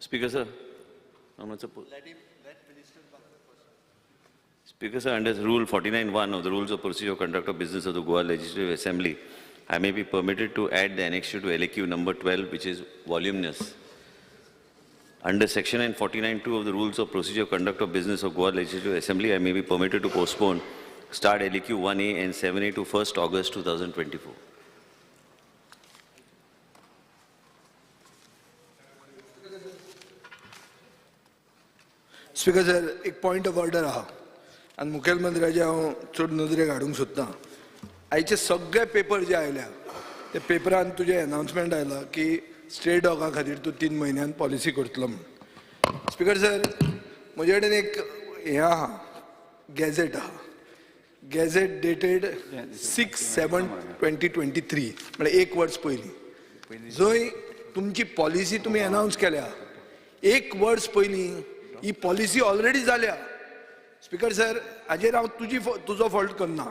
Speaker sir, Speaker sir, under Rule 49(1) of the Rules of Procedure Conduct of Business of the Goa Legislative Assembly, I may be permitted to add the annexure to LAQ number 12, which is voluminous. Under Section 49(2) of the Rules of Procedure Conduct of Business of Goa Legislative Assembly, I may be permitted to postpone start LAQ 1A and 7A to 1st August 2024. Speaker sir, एक point of order आहा आनी मुखेलमंत्र्याचे हांव चड नदरेक हाडूंक सोदतां. आयचे सगळे पेपर जे आयल्या ते पेपरान तुजें अनावन्समेंट आयलां की स्ट्रे डॉगा खातीर तूं 3 म्हयन्यान पॉलिसी करतलो म्हूण. स्पीकर सर, म्हजे कडेन एक हें आहा, गॅझेट आहा, गॅझेट डेटेड 6/7/2023, म्हळ्यार 1 वर्स पयलीं, जंय तुमची पॉलिसी तुमी अनावन्स केल्या. 1 वर्स पयलीं ही पॉलिसी ऑलरेडी जाल्या. स्पीकर सर, हाजेर हांव तुजो फॉल्ट करना,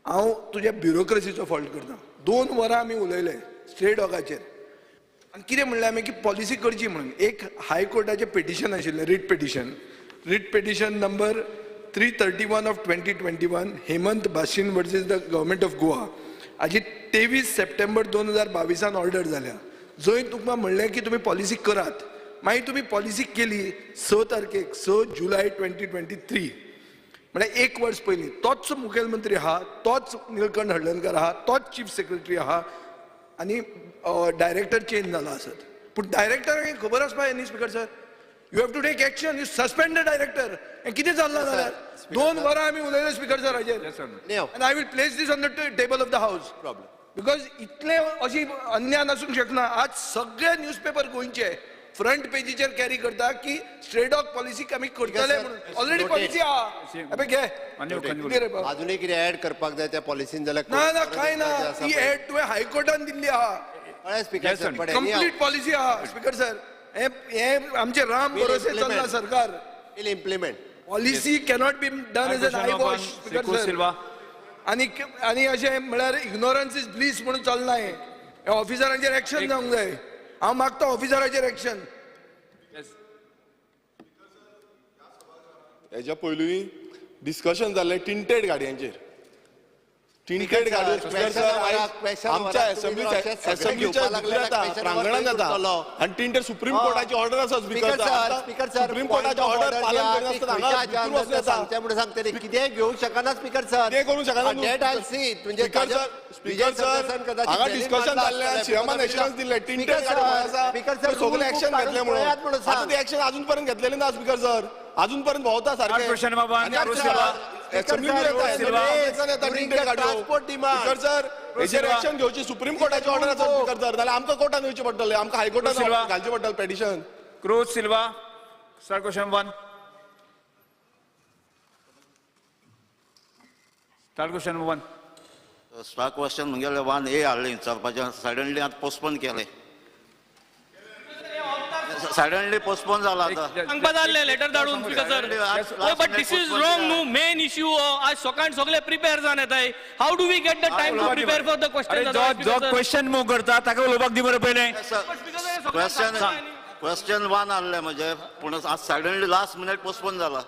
हांव तुज्या ब्युरोक्रेसीचो फॉल्ट करता. 2 वरां आमी उलयले स्ट्रे डॉगाचेर आनी कितें म्हणलें आमी की पॉलिसी करची म्हणून. एक हायकोर्टाचें पिटिशन आशिल्लें, writ petition, writ petition number 331 of 2021, Hemant Bhasin versus the government of Goa. हाजी 23 सप्टेंबर 2022 ऑर्डर जाल्या, जंय तुमकां म्हणलें की तुमी पॉलिसी करात. मागीर तुमी पॉलिसी केली 6 तारखेक, 6 जुलय 2023, म्हळ्यार 1 वर्स पयलीं. तोच मुखेलमंत्री आहा, तोच निळकंठ हळदणकर आहा, तोच चीफ सेक्रेटरी आहा आनी डायरेक्टर चेंज जाला आसत, पूण डायरेक्टराक खबर आसपा जाय न्ही. Speaker sir, you have to take action, you suspend the director. हें कितें चल्लां जाल्यार 2 वरां आमी उलयले स्पीकर सर हाजेर. आनी I will place this on the table of the house, because इतलें अशी अन्याय आसूंक शकना. आज सगळे न्यूजपेपर गोंयचे फ्रंट पेजीचेर कॅरी करता की स्ट्रे डॉग पॉलिसी आमी करतले म्हणून. ऑलरेडी पॉलिसी आहा. अबे घे. अजूनय कितें ऍड करपाक जाय त्या पॉलिसीन जाल्यार? ना ना, कांय ना. ती ऍड तुवें हायकोर्टान दिल्ली आहा. स्पीकर सर, कंप्लीट पॉलिसी आहा. स्पीकर सर, हें आमचे राम भरोसे चल्ला सरकार. Implement policy cannot be done as an eye wash. Speaker sir, आनी आनी अशें म्हळ्यार इग्नोरन्स is bliss म्हणून चलना. हें ऑफिसरांचेर एक्शन जावंक जाय. हांव मागता ऑफिसराचेर एक्शन. हेज्या पयलूय डिस्कशन जाल्लें टिंटेड गाडयांचेर. टिंटेड गाडयो आमच्या एसेंब्लीच्या प्रांगणांत जाता आनी टिंटेड सुप्रीम कोर्टाची ऑर्डर आसा. स्पीकर सर, सुप्रीम कोर्टाची ऑर्डर पालन करिनासतना हांगा वचून येता. कितेंय घेवंक शकना स्पीकर सर, कितें करूंक शकना. स्पीकर सर, स्पीकर सर, हांगा डिस्कशन जाल्लें, सीएमान एश्युरन्स दिल्लें टिंटेड गाडयो आसा, सगळे एक्शन घेतले म्हणून. आतां ते एक्शन अजून पर्यंत घेतलेले ना स्पीकर सर, अजून पर्यंत भोंवता सारखे. स्पीकर सर, हेचेर एक्शन घेवची सुप्रीम कोर्टाची ऑर्डर आसा स्पीकर सर, जाल्यार आमकां कोर्टान वयचें पडटलें, आमकां हायकोर्टान घालचें पडटलें petition. Cruz Silva, sir, question 1. Start question 1. Star question म्हगेलें 1A हाडलें विचारपाचें, सडनली आतां पोस्टपोन केलें. सडनली पोस्टपोन जाला आतां. सांगपा जाल्लें लेटर धाडून speaker sir. But this is wrong न्हू. मेन इश्यू आज सकाळ सगळे प्रिपेर जावन येताय. How do we get the time to prepare for the question? जो क्वेश्चन मूव करता ताका उलोवपाक दी बरें पयलें. क्वेश्चन 1 आहलें म्हजें, पूण आज सडनली लास्ट मिनीट पोस्टपोन जाला.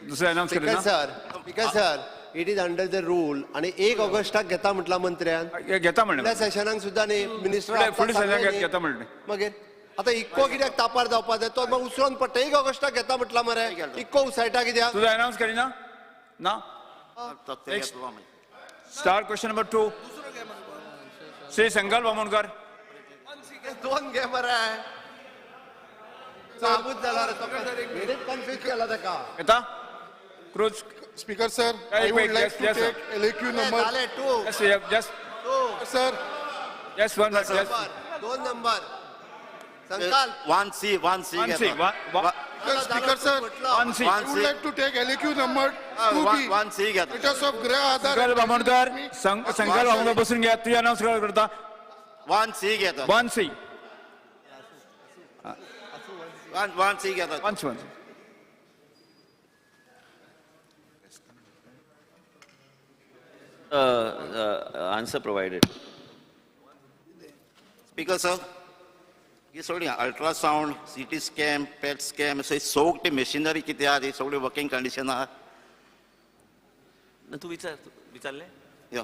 दुसरें अनावन्स करिना sir. Speaker sir, it is under the rule आनी 1 ऑगस्टाक घेता म्हटलां मंत्र्यान. घेता म्हणलें फुडल्या सेशनाक सुद्दां न्ही मिनिस्टर फुडल्या सेशनाक घेता म्हणलें. मागीर आतां इक्को कित्याक तापार जावपा जाय? तो मागीर उसरोन पडटा. 1 ऑगस्टाक घेता म्हटलां मरे, इक्को उसयटा कित्याक? तुजो अनावन्स करिना ना. Star question number 2, Shri Sankalp Amonkar. 2 घे मरे, साबूत जाला रे, कन्फ्यूज केला ताका. येता Cruz. Speaker sir, I would like to take LAQ number 2. Yes sir. Yes, 1 2 number Sankalp. 1C 1C. Speaker sir, 1C. I would like to take LAQ number 2B. 1C घेता. Status of Griha Aadhaar. Sankalp Amonkar, Sankalp Amonkar बसून घ्या. तुझे announce करता. 1C घेता. 1C. 1C घेता. 1C. Answer provided. Speaker sir, ही सगळी ultrasound, CT scan, PET scan, ही सगळी machinery कितें आहा ती सगळी वर्किंग कंडिशन आहा. ना, तूं विचार, विचारलें. यो.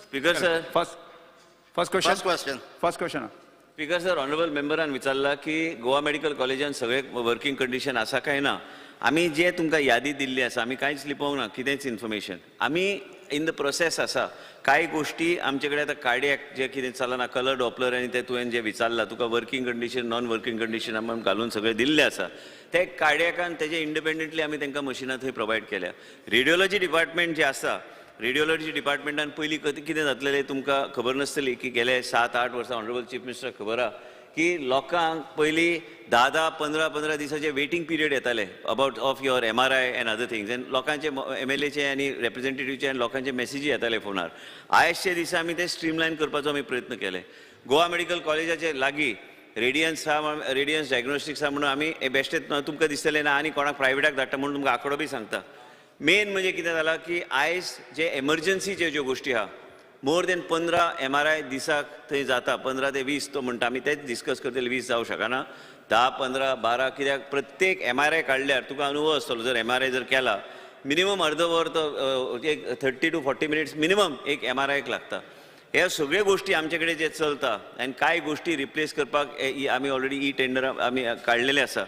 Speaker sir. First question. First question. First question. Speaker sir, honourable मेंबरान विचारला की गोवा मेडिकल कॉलेजान सगळे वर्किंग कंडिशन आसा काय ना. आमी जे तुमकां यादी दिल्ली आसा, आमी कांयच लिपोवंक ना कितेंच इन्फॉर्मेशन. आमी इन the process आसा. कांय गोश्टी आमचे कडेन आतां कार्डियक जे कितें चलना, कलर डॉपलर आनी ते तुवें जे विचारला, तुका working condition, non working condition आमी घालून सगळें दिल्लें आसा. ते कार्डियकान तेजे इंडिपेंडंटली आमी तांकां मशिनां थंय प्रोवायड केल्या. रेडियोलॉजी डिपार्टमेंट जे आसा, रेडियोलॉजी डिपार्टमेंटान पयलीं कितें जातलें तुमकां खबर नासतली की गेले 7-8 वर्सां ऑनरेबल चीफ मिनिस्टर खबर आहा की लोकांक पयलीं 10-10, 15-15 दिसाचे वेटींग पिरियड येताले about of your MRI and other things. आनी लोकांचे MLAचे आनी रेप्रेझेंटेटिव्हचे आनी लोकांचे मॅसेजी येताले फोनार. आयजच्या दिसा आमी ते स्ट्रीमलायन करपाचो आमी प्रयत्न केले. गोवा मेडिकल कॉलेजाचे लागीं रेडियन्स आहा, रेडियन्स डायग्नोस्टिक्स आहा म्हणून आमी बेश्टेच तुमकां दिसतलें ना आनी कोणाक प्रायवेटाक धाडटा म्हणून तुमकां आंकडो बी सांगता. मेन म्हणजे कितें जालां की आयज जे एमर्जन्सीचे ज्यो गोश्टी आहा, मोर देन 15 MRI दिसाक थंय जाता, 15 ते 20 तो म्हणटा. आमी तेच डिस्कस करतले, 20 जावं शकना, 10, 15, 12, कित्याक प्रत्येक MRI काडल्यार तुका अनुभव आसतलो. जर MRI जर केला मिनिमम अर्द वर तो एक 30 to 40 minutes minimum एक MRIक लागता. ह्या सगळ्यो गोश्टी आमचे कडेन जे चलता आनी कांय गोश्टी रिप्लेस करपाक आमी ऑलरेडी ई टेंडर आमी काडलेले आसा.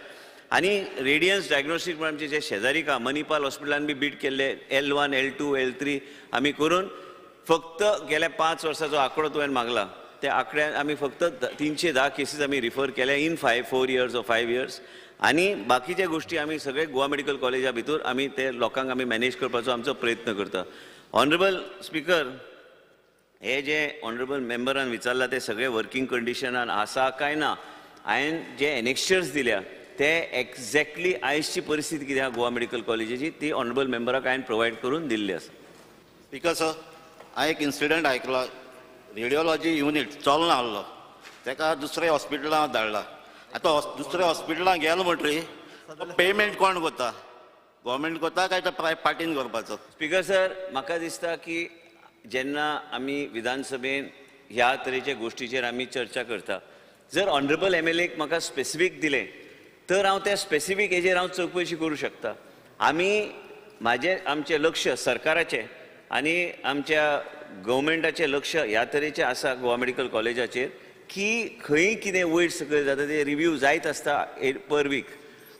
आनी रेडियन्स डायग्नोस्टीक म्हणून आमचे जे शेजारी का मणिपाल हॉस्पिटलान बी बीट केल्ले L1, L2, L3 आमी करून फक्त गेल्या 5 वर्साचो आंकडो तुवें मागला त्या आंकड्यान आमी फक्त 310 केसीस आमी रिफर केल्या इन 4 years or 5 years. आनी बाकीच्या गोश्टी आमी सगळे गोवा मेडिकल कॉलेजा भितर आमी ते लोकांक आमी मॅनेज करपाचो आमचो प्रयत्न करता. ऑनरेबल स्पीकर, हे जे ऑनरेबल मेंबरान विचारला ते सगळे वर्किंग कंडिशनान आसा काय ना, हांवें जे एनेक्शर्स दिल्या ते एक्झॅक्टली आयजची परिस्थिती कितें आहा गोवा मेडिकल कॉलेजीची ती ऑनरेबल मेंबराक हांवें प्रोवायड करून दिल्ली आसा. स्पीकर सर, हांवें एक इन्सिडंट आयकला. रेडियोलॉजी युनीट चलना आहलो, ताका दुसऱ्या हॉस्पिटलां धाडला. आतां दुसऱ्या हॉस्पिटलां गेलो म्हणटरी पेमेंट कोण करता, गव्हर्मेंट करता काय तो पार्टीन करपाचो? स्पीकर सर, म्हाका दिसता की जेन्ना आमी विधानसभेन ह्या तरेच्या गोश्टीचेर आमी चर्चा करता, जर ऑनरेबल MLAक म्हाका स्पेसिफीक दिलें तर हांव त्या स्पेसिफीक हेजेर हांव चवकशी करूं शकता. आमी म्हाजें आमचें लक्ष सरकाराचें आनी आमच्या गव्हर्मेंटाचें लक्ष ह्या तरेचें आसा गोवा मेडिकल कॉलेजाचेर की खंय कितें वयर सकयल जाता ते रिव्यू जायत आसता पर वीक.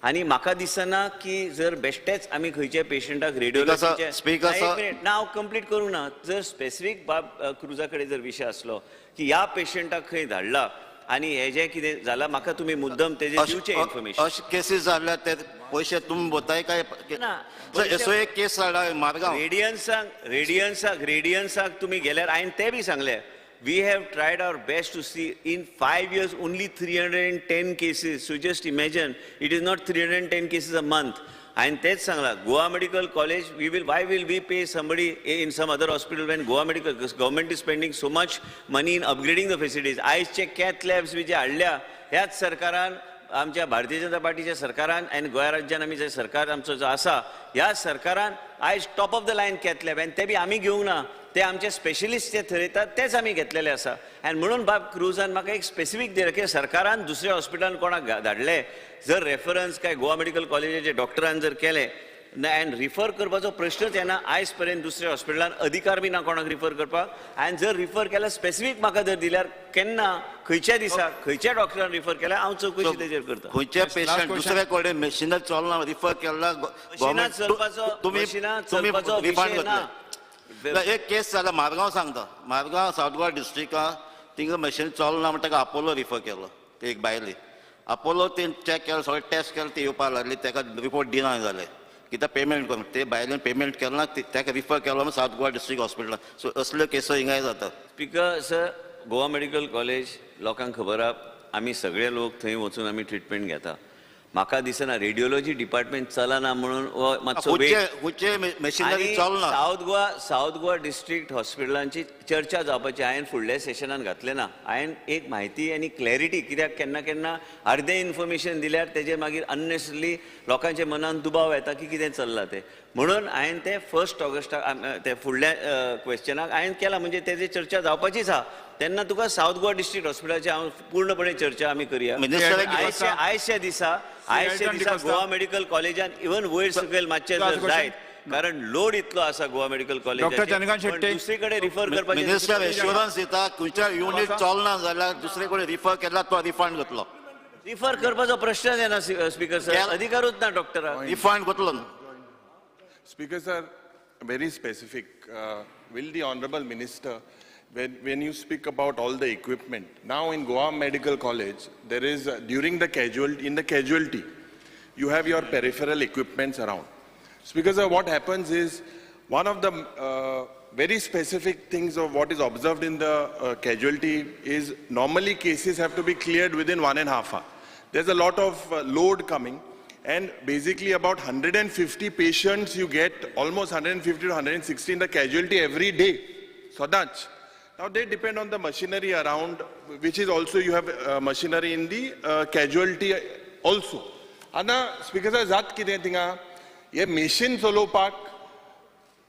आनी म्हाका दिसना की जर बेश्टेच आमी खंयच्या पेशंटाक रेडियोलॉजीचें ना हांव कंप्लीट करूंक ना, जर स्पेसिफीक बाब क्रुजा कडेन जर विशय आसलो की ह्या पेशंटाक खंय धाडला आनी हे जें कितें जालां म्हाका तुमी मुद्दम तेजें दिवचें इन्फॉर्मेशन. अशे केसीस जाल्यार ते पयशे तुमी भरताय काय ना? असो एक केस जाला मारगांव रेडियन्साक रेडियन्साक रेडियन्साक तुमी गेल्यार हांवें तें बी सांगलें. We have tried our best to see in 5 years only 310 cases. So just imagine, it is not 310 cases a month. And तेच सांगला Goa Medical College, we will, why will we pay somebody in some other hospital when Goa Medical, because government is spending so much money in upgrading the facilities. आयजचे cath labs B J हाडल्या ह्याच सरकारान, आमच्या भारतीय जनता पार्टीच्या सरकारान आनी गोंया राज्यान आमी जे सरकार आमचो जो आसा ह्या सरकारान आयज top of the line cath lab आनी ते बी आमी घेवंक ना, ते आमचे स्पेशलिस्ट जे थरयतात तेच आमी घेतलेले आसा. आनी म्हणून बाब क्रुजान म्हाका एक स्पेसिफीक दिलें की सरकारान दुसऱ्या हॉस्पिटलान कोणाक धाडले जर रेफरन्स काय गोवा मेडिकल कॉलेजाचे डॉक्टरान जर केलें ना आनी रिफर करपाचो प्रश्नच येना. आयज पर्यंत दुसऱ्या हॉस्पिटलान अधिकार बी ना कोणाक रिफर करपाक. आनी जर रिफर केल्यार स्पेसिफीक म्हाका जर दिल्यार केन्ना खंयच्या दिसा खंयच्या डॉक्टरान रिफर केल्यार हांव चवकशी तेजेर करता. खंयचे पेशंट दुसऱ्या कडेन मशिनां चलना रिफर केला मशिनां चलपाचो विशय ना. एक केस जाला मारगांव सांगता, मारगांव सावथ गोवा डिस्ट्रिक्टान थिंगा मशीन चलना म्हण ताका आपोलो रिफर केलो. ते एक बायले आपोलो ते चॅक केलो, सगळें टेस्ट केलें, ती येवपाक लागली, ताका रिपोर्ट दिना जाले कित्याक पेमेंट करून ते बायलेन पेमेंट केलें ना, ताका रिफर केलो सावथ गोवा डिस्ट्रिक्ट हॉस्पिटलान. सो असल्यो केसो हिंगाय जाता. Speaker sir, Goa medical college लोकांक खबर आहा, आमी सगळे लोक थंय वचून आमी ट्रिटमेंट घेता. म्हाका दिसना रेडियोलॉजी डिपार्टमेंट चलना म्हणून मातसो मशिनरी चलना. सावथ गोवा डिस्ट्रिक्ट हॉस्पिटलांची चर्चा जावपाची हांवें फुडल्या सेशनान घातलें ना. हांवें एक म्हायती आनी क्लॅरिटी, कित्याक केन्ना केन्ना अर्दें इन्फॉर्मेशन दिल्यार तेजेर मागीर अननेसरी लोकांच्या मनान दुबाव येता की कितें चल्लां तें. म्हणून हांवें तें 1 ऑगस्टाक ते फुडल्या क्वेश्चनाक हांवें केलां, म्हणजे तेजी चर्चा जावपाचीच आहा. तेन्ना तुका सावथ गोवा डिस्ट्रिक्ट हॉस्पिटलाची हांव पूर्णपणे चर्चा आमी करया. आयच्या दिसा गोवा मेडिकल कॉलेजान इवन वयर सकयल मातशें जर जायत कारण लोड इतलो आसा गोवा मेडिकल कॉलेजाचेर, दुसरे कडेन रिफर करपाचें. मिनिस्टर एश्योरन्स दिता खंयच्या युनिट चलना जाल्यार दुसरे कडेन रिफर केल्यार तो रिफंड घेतलो. रिफर करपाचो प्रश्नच येना स्पीकर सर, अधिकारूच ना डॉक्टराक रिफंड घेतलो. Speaker sir, very specific. Will the honourable minister, when you speak about all the equipment, now in Goa Medical College, there is, during the casualty, in the casualty, you have your peripheral equipments around. Speaker sir, what happens is, one of the very specific things of what is observed in the casualty is normally cases have to be cleared within 1.5 hours. There's a lot of load coming, and basically about 150 patients you get, almost 150 to 160 in the casualty every day. So that's, now they depend on the machinery around, which is also you have machinery in the casualty also. Ana, Speaker sir, zat kite thinga, ye machine chalopak,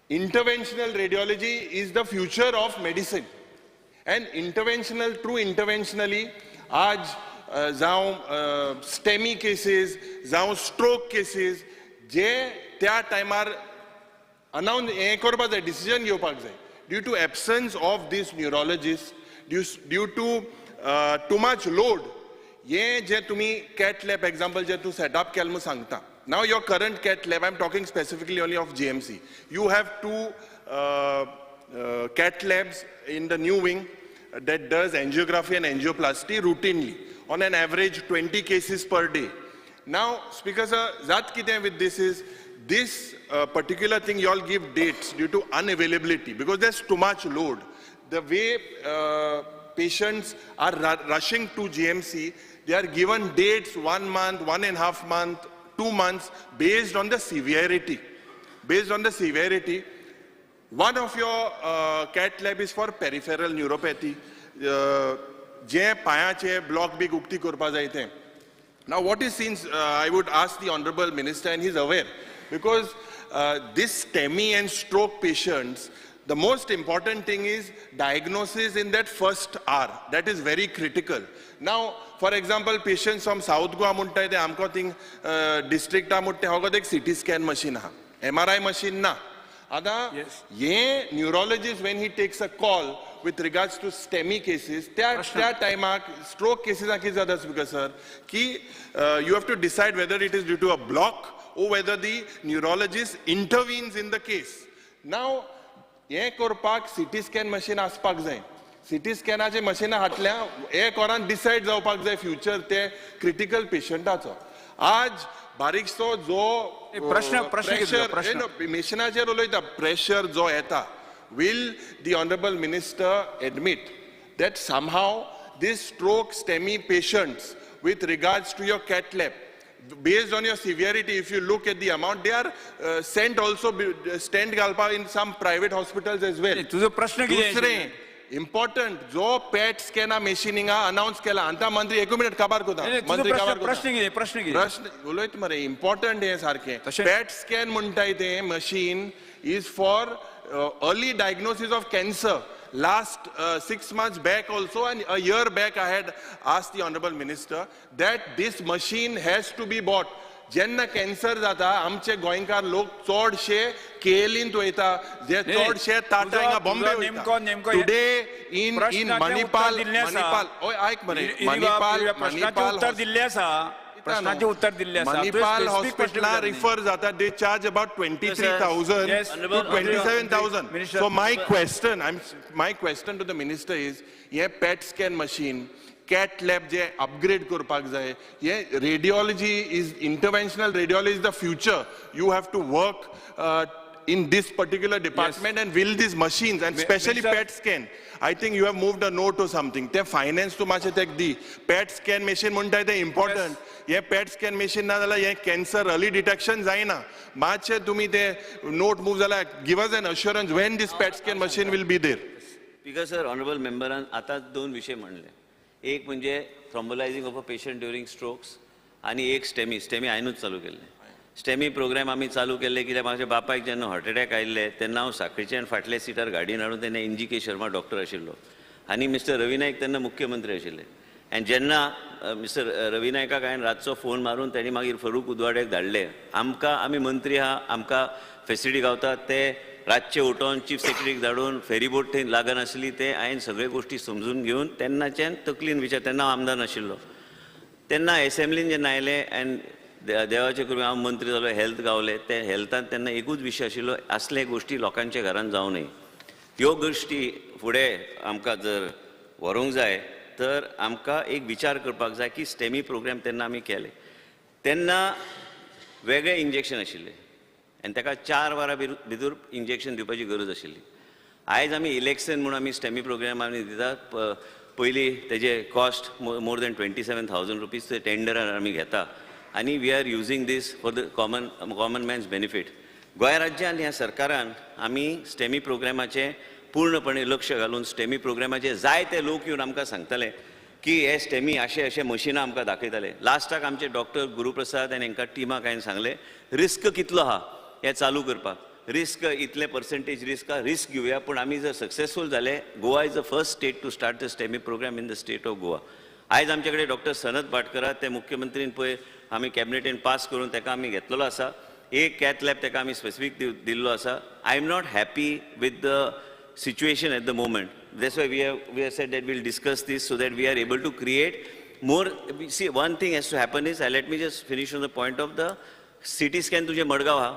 interventional radiology is the future of medicine. And interventional, true interventionally, aaj जावं STEMI cases, जावं stroke cases, जे त्या टायमार announce हें करपाक जाय, decision घेवपाक जाय. Due to absence of this neurologist, due to too much load, हें जे तुमी कॅट लॅब एग्जाम्पल जे तूं सेटअप केलें म्हूण सांगता. Now your current cath lab, I am talking specifically only of GMC, you have 2 cath labs in the new wing that does angiography and angioplasty routinely, on an average 20 cases per day. Now, Speaker sir, zat kite with this is, this particular thing you all give dates due to unavailability because there's too much load. The way patients are rushing to GMC, they are given dates 1 month, 1.5 month, 2 months based on the severity. Based on the severity, one of your cath lab is for peripheral neuropathy. जे पायाचे block बी उक्ती करपा जाय ते. Now what is seen, I would ask the honorable minister, and he's aware, because this STEMI and stroke patients, the most important thing is diagnosis in that first hour. That is very critical. Now, for example, patients from South Goa muntai te amko thing district muntai hogo ek CT scan machine ha, MRI machine na. Ada, yes. Ye neurologist when he takes a call with regards to STEMI cases, that time stroke cases are kis jata Speaker sir, ki you have to decide whether it is due to a block or whether the neurologist intervenes in the case. Now, ye korpak CT scan machine aspak jai. CT scan ache machine hatल्या एक oran decide जावपाक जाय future ते critical patient acho. आज बारीकसो जो प्रश्न प्रश्न मिशनाचेर उलयता, प्रेशर जो येता, will the honourable minister admit that somehow this stroke STEMI patients with regards to your cath lab, based on your severity, if you look at the amount, they are sent also stent घालपा in some private hospitals as well. तुजो प्रश्न कितें? दुसरें important, जो pet स्कॅना मशीनिंगा announce केला आतां मंत्री एक मिनिट काबार कोता, मंत्री काबार प्रश्न कितें? प्रश्न कितें? प्रश्न उलयत मरे, इम्पॉर्टंट हें सारकें. पॅट स्कॅन म्हणटाय तें machine is for early diagnosis of cancer. Last 6 months back also and a year back I had asked the honourable minister that this machine has to be bought. जेन्ना cancer जाता आमचे गोंयकार लोक चडशे केएलईंत वयता, जे चडशे टाटा हिंगा बॉम्बे वयता. Today in in Manipal, Manipal ओय आयक मरे, मणिपाल प्रश्नाचें उत्तर दिल्लें आसा, प्रश्नाचें उत्तर दिल्लें आसा. मणिपाल हॉस्पिटला रिफर जाता, they charge about 23,000 to 27,000. So my question, my question to the minister is, hey PET scan machine, cath lab J upgrade करपाक जाय, हे radiology is, interventional radiology is the future. You have to work in this particular department and will these machines and specially PET scan. I think you have moved a note or something. ते finance तूं मातशें तेका दी. Pet scan machine म्हणटाय तें important. हे pet scan machine ना जाल्यार हें कॅन्सर अर्ली डिटेक्शन जायना. मातशें तुमी ते नोट मूव जाल्यार give us an assurance when this PET scan machine will be there. Speaker sir, honourable मेंबरान आतां दोन विशय म्हणले. एक म्हणजे thrombolysing of a patient during strokes आनी एक स्टेमी. स्टेमी हांवेनूच चालू केल्लें. स्टेमी प्रोग्राम आमी चालू केल्ले कित्याक म्हाज्या बापायक जेन्ना हार्ट एटॅक आयिल्ले तेन्ना हांव साखळीच्यान फाटल्या सिटार गाडयेन हाडून तेन्ना N G K Sharma doctor आशिल्लो आनी मिस्टर रवी नायक तेन्ना मुख्यमंत्री आशिल्ले. आनी जेन्ना मिस्टर रवी नायकाक हांवें रातचो फोन मारून तेणी मागीर फरूख उदवाड्याक धाडले. आमकां आमी मंत्री आहा, आमकां फेसिलिटी गावता, ते रातचे उठोवन चीफ सेक्रेटरीक धाडून फेरीबोट थंय लागनासली, ते हांवें सगळे गोश्टी समजून घेवन तेन्नाच्यान तकलीन विचार, तेन्ना हांव आमदार नाशिल्लो, तेन्ना एसेंब्लीन जेन्ना आयले आनी देवाचे कृपेन हांव मंत्री जालो, हेल्थ गावले, ते हेल्थान तेन्ना एकूच विशय आशिल्लो, असले गोश्टी लोकांच्या घरान जावं नये. ह्यो गोश्टी फुडें आमकां जर व्हरूंक जाय तर आमकां एक विचार करपाक जाय की स्टेमी प्रोग्राम तेन्ना आमी केले तेन्ना वेगळे इंजेक्शन आशिल्ले आनी ताका 4 वरां भितर इंजेक्शन दिवपाची गरज आशिल्ली. आयज आमी इलेक्शन म्हूण आमी स्टेमी प्रोग्राम आमी दितात. पयलीं तेजे कॉस्ट मोर दॅन 27,000 रुपीज ते टेंडरार आमी घेता आनी we are using this for the common man's benefit. Goa राज्यान ह्या सरकारान आमी स्टेमी प्रोग्रामाचें पूर्णपणे लक्ष घालून स्टेमी प्रोग्रामाचे जायते लोक येवन आमकां सांगताले की हे स्टेमी अशे अशे मशिनां आमकां दाखयताले. लास्टाक आमचे डॉक्टर गुरुप्रसाद आनी हांकां टिमाक हांवें सांगलें रिस्क कितलो आहा हें चालू करपाक, रिस्क इतले पर्संटेज रिस्क आहा, रिस्क घेवया, पूण आमी जर सक्सेसफूल जाले, Goa is the first state to start the STEMI program in the state of Goa. आयज आमचे कडेन डॉक्टर सनत भाटकर ते मुख्यमंत्रीन पळय आमी कॅबिनेटीन पास करून ताका आमी घेतलेलो आसा. एक कॅथ लॅब ताका आमी स्पेसिफीक दिल्लो आसा. I am not happy with the situation at the moment. That's why we have said that we'll discuss this so that we are able to create more. See, one thing has to happen is, let me just finish on the point of the CT scan. तुझे मडगांव हा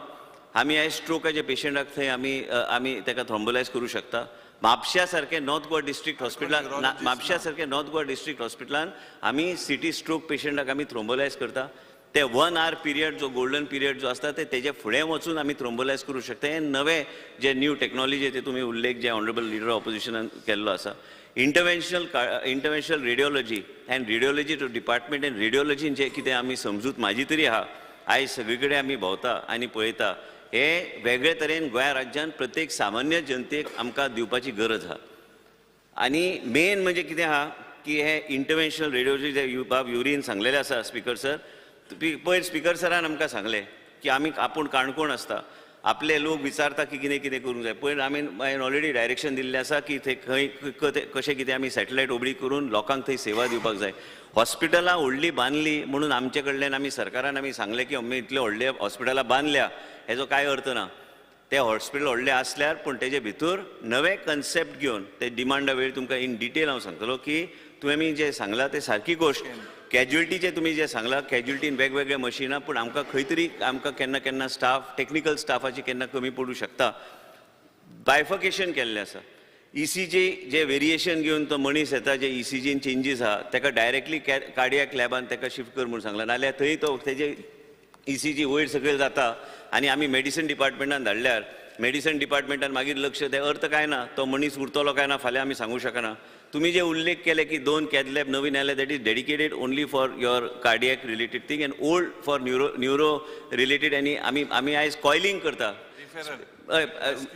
आमी आयज स्ट्रोकाचे पेशंटाक थंय आमी आमी ताका थ्रोम्बोलायज करूं शकता. म्हापश्या सारके नॉर्थ गोवा डिस्ट्रिक्ट हॉस्पिटलान, म्हापश्या सारके नॉर्थ गोवा डिस्ट्रिक्ट हॉस्पिटलान आमी सिटी स्ट्रोक पेशंटाक आमी थ्रोम्बोलायज करता. ते 1 our period जो गोल्डन पिरियड जो आसता ते तेजे फुडें वचून आमी थ्रोम्बोलायज करूं शकता. हे नवे जे न्यू टॅक्नॉलॉजी ते तुमी उल्लेख जे ऑनरेबल लिडर ऑपोजिशनान केल्लो आसा. Interventional radiology and radiology to department and रेडियोलॉजीन जे कितें आमी समजूत म्हाजी तरी आहा, आयज सगळे कडेन आमी भोंवता आनी पळयता, हे वेगळे तरेन गोंया राज्यान प्रत्येक सामान्य जनतेक आमकां दिवपाची गरज आहा. आनी मेन म्हणजे कितें आहा की हे इंटरवेन्शनल रेडियोलॉजी जे बाब युरीन सांगलेलें आसा स्पिकर सर, पयर स्पिकर सरान आमकां सांगलें की आमी आपूण काणकोण आसता, आपले लोक विचारता की कितें कितें करूंक जाय. पयर आमी हांवें ऑलरेडी डायरेक्शन दिल्लें आसा की थंय खंय कशें कितें आमी सॅटेलायट ओबडी करून लोकांक थंय सेवा दिवपाक जाय. हॉस्पिटलां व्हडलीं बांदलीं म्हणून आमचे कडल्यान आमी सरकारान आमी सांगलें की आमी इतले व्हडले हॉस्पिटलां बांदल्या हेजो कांय अर्थ ना. ते हॉस्पिटल व्हडलें आसल्यार पूण तेजे भितर नवे कन्सेप्ट घेवन ते डिमांडा वेळ तुमकां इन डिटेल हांव सांगतलो की तुवें जें सांगलां तें सारकी गोश्ट. कॅज्युअलिटीचें तुमी जें सांगलां, कॅज्युअलिटीन वेगवेगळे मशिनां, पूण आमकां खंय तरी आमकां केन्ना केन्ना स्टाफ टॅक्निकल स्टाफाची केन्ना कमी पडूं शकता. बायफर्केशन केल्लें आसा. ECG जे वेरिएशन घेवन तो मनीस येता, जे ECGन चेंजीस आहा ताका डायरेक्टली कार्डियक लॅबान ताका शिफ्ट कर म्हूण सांगलां, नाल्यार थंय तो तेजे ECG वयर सकयल जाता आनी आमी मेडिसन डिपार्टमेंटान धाडल्यार मेडिसन डिपार्टमेंटान मागीर लक्ष ते अर्थ काय ना, तो मनीस उरतलो काय ना फाल्यां आमी सांगूं शकना. तुमी जे उल्लेख केले की 2 कॅथ लॅब नवीन आयले, that is dedicated only for your cardiac related thing and old for neuro related. आनी आमी आमी आयज कॉयलिंग करता.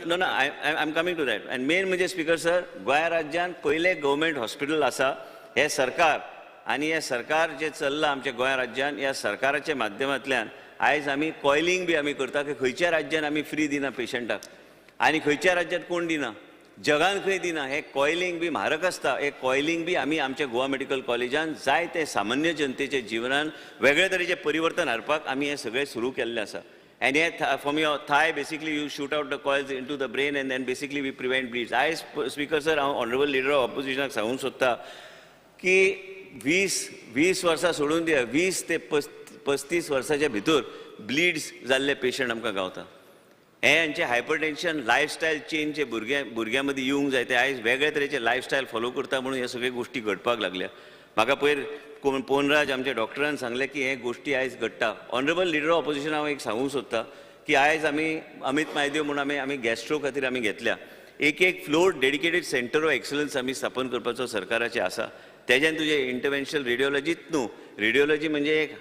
No no, I am coming to that. आनी मेन म्हणजे स्पिकर सर, गोंया राज्यान पयलें गव्हर्मेंट हॉस्पिटल आसा हें सरकार, आनी हें सरकार जें चल्लां आमच्या गोंया राज्यान, ह्या सरकाराच्या माध्यमांतल्यान आयज आमी कॉयलिंग बी आमी करता की खंयच्या राज्यान आमी फ्री दिना पेशंटाक आनी खंयच्या राज्यात कोण दिना, जगान खंय दिना. हे कॉयलिंग बी म्हारग आसता. हे कॉयलिंग बी आमी आमच्या गोवा मेडिकल कॉलेजान जायते सामान्य जनतेच्या जिवनान वेगळे तरेचें परिवर्तन हाडपाक आमी हें सगळें सुरू केल्लें आसा. आनी हे from your thigh basically you shoot out the coils into the brain and then basically we prevent bleeds. आयज स्पिकर सर हांव ऑनरेबल लिडर ऑफ ऑपोजिशनाक सांगूंक सोदता की 20 वर्सां सोडून दिया, 20 ते 35 वर्साच्या भितर ब्लिड्स जाल्ले पेशंट आमकां गावता. हे हांचे हायपरटेन्शन लायफस्टायल चेंज जे भुरग्यां मदीं येवंक जाय, ते आयज वेगळे तरेचे लायफस्टायल फॉलो करता म्हणून ह्या सगळ्यो गोश्टी घडपाक लागल्या. म्हाका पयर पोनराज आमच्या डॉक्टरान सांगलें की हे गोश्टी आयज घडटा. ऑनरेबल लिडर ऑफ ऑपोजिशन हांव एक सांगूंक सोदता की आयज आमी अमीत मायदेव म्हणून आमी आमी गॅस्ट्रो खातीर आमी घेतल्या. एक एक floor dedicated centre of excellence आमी स्थापन करपाचो सरकाराचें आसा. तेज्यान तुजें इंटरवेन्शनल रेडियोलॉजीच न्हू, रेडियोलॉजी म्हणजे एक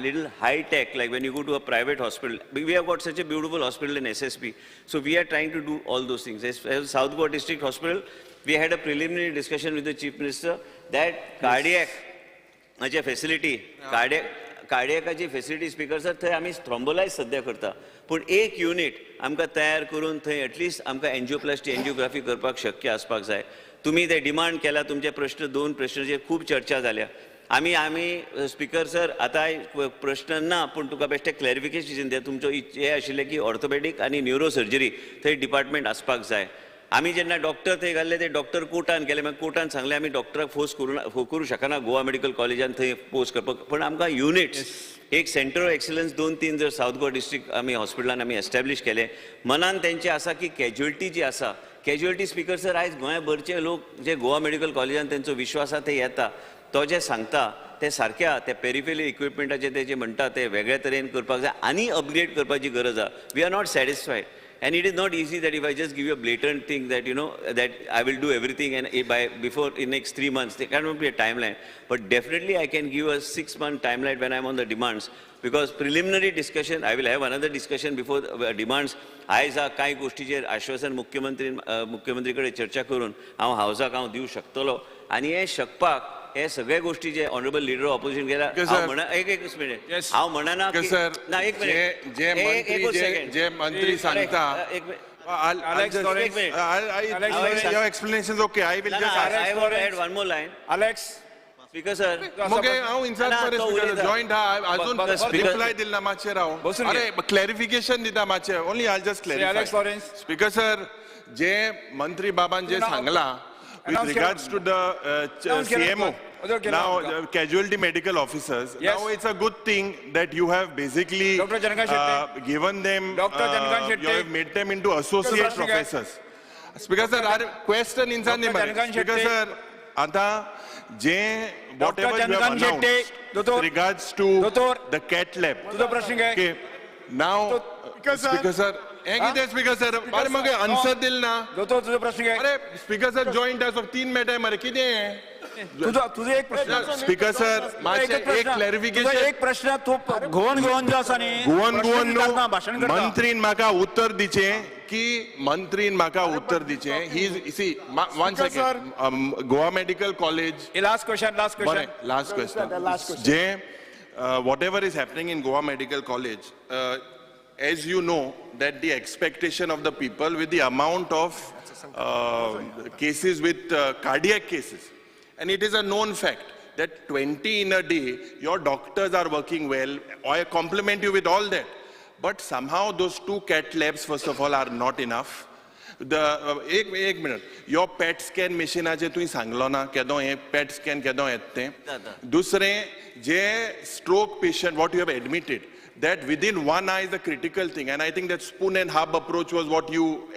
little high tech, like when you go to a private hospital. We have got such a beautiful hospital in SSP, so we are trying to do all those things. As South Goa district hospital we had a preliminary discussion with the chief minister that cardiac facility, कार्डियकाची facility speaker sir थंय आमी थ्रोम्बोलायज सद्या करता, पूण एक unit आमकां तयार करून थंय एटलिस्ट आमकां एन्जियोप्लास्टी एन्जियोग्राफी करपाक शक्य आसपाक जाय. तुमी ते डिमांड केला, तुमचे प्रश्न दोन प्रश्नाचेर खूब चर्चा जाल्या. आमी आमी स्पीकर सर आतां प्रश्न ना, पूण तुका बेश्टें क्लॅरिफिकेशन दिता. तुमचो हें आशिल्लें की ऑर्थोपेडीक आनी न्युरो सर्जरी थंय डिपार्टमेंट आसपाक जाय. आमी जेन्ना डॉक्टर थंय घाल्ले ते डॉक्टर कोर्टान गेले, मागीर कोर्टान सांगलें आमी डॉक्टराक फोर्स करूं शकना गोवा मेडिकल कॉलेजान थंय पोस्ट करपाक, पूण आमकां युनिट्स एक सेंटर ऑफ एक्सलन्स 2-3 जर सावथ गोवा डिस्ट्रिक्ट आमी हॉस्पिटलान आमी एस्टॅब्लीश केले, मनान तेंचे आसा की कॅज्युअलिटी जी आसा, कॅज्युअलिटी स्पीकर सर आयज गोंयभरचे लोक जे गोवा मेडिकल कॉलेजान तेंचो विश्वास आसा ते येता, तो जे सांगता ते सारक्या ते पेरिफेरल इक्विपमेंटाचे ते जे म्हणटा ते वेगळे तरेन करपाक जाय आनी अपग्रेड करपाची गरज आसा. We are not satisfied. And it is not easy that if I just give you a blatant thing that, you know, that I will do everything and by before in next 3 months, there cannot be a timeline. But definitely I can give a 6-month timeline when I'm on the demands, because preliminary discussion, I will have another discussion before the demands. आयज कांय गोष्टीचेर आश्वासन मुख्यमंत्री कडेन चर्चा करून हांव हावजाक हांव दिवं शकतलो आनी हें शकपाक हे सगळे गोष्टी जे ऑनरेबल लिडर ऑपोजिशन गेला हांव म्हणा एक मिनिट हांव म्हणना की ना एक मिनिट जे मंत्री सांगता your explanation is okay. I will just I want to add one more line. Alex Speaker sir, मगे हांव इन्सल्ट करे स्पीकर जॉइंट हा अजून रिप्लाय दिल ना मातशें राव. अरे क्लॅरिफिकेशन दिता मातशें, only I just clarify. Alex Lawrence. Speaker sir, जे मंत्री बाबान जे सांगला with regards to the CMO, now casualty medical officers, yes. Now it's a good thing that you have basically given them, you have made them into associate professors. Speaker sir, our question inside the Speaker sir, आता जे whatever you have announced with regards to the cat lab, okay, now Speaker sir, हें कितें speaker sir, अरे मगे answer दिल ना. दोतोर तुजो प्रश्न काय? अरे स्पीकर सर जॉइंट आसा 3 मेळटाय मरे, कितें हें? तुजो एक प्रश्न स्पीकर सर, मातशें एक क्लॅरिफिकेशन. एक प्रश्न तूं घुवन घुवन जो आसा न्ही, घुवन घुवन न्हू, मंत्रीन म्हाका उत्तर दिचें की मंत्रीन म्हाका उत्तर दिचें. He see one second, Goa medical college. Last question, last question, बरें last question. J whatever is happening in Goa medical college, as you know that the expectation of the people with the amount of cases with cardiac cases, and it is a known fact that 20 in a day, your doctors are working well, I compliment you with all that, but somehow those 2 cat labs first of all are not enough. The एक minute, your PET scan मशीनाचे तुवें सांगलो ना केदो हें PET scan केदो येता तें. दुसरें जे stroke patient what you have admitted, that within 1 hour is the critical thing, and I think that spoon and hub approach was what you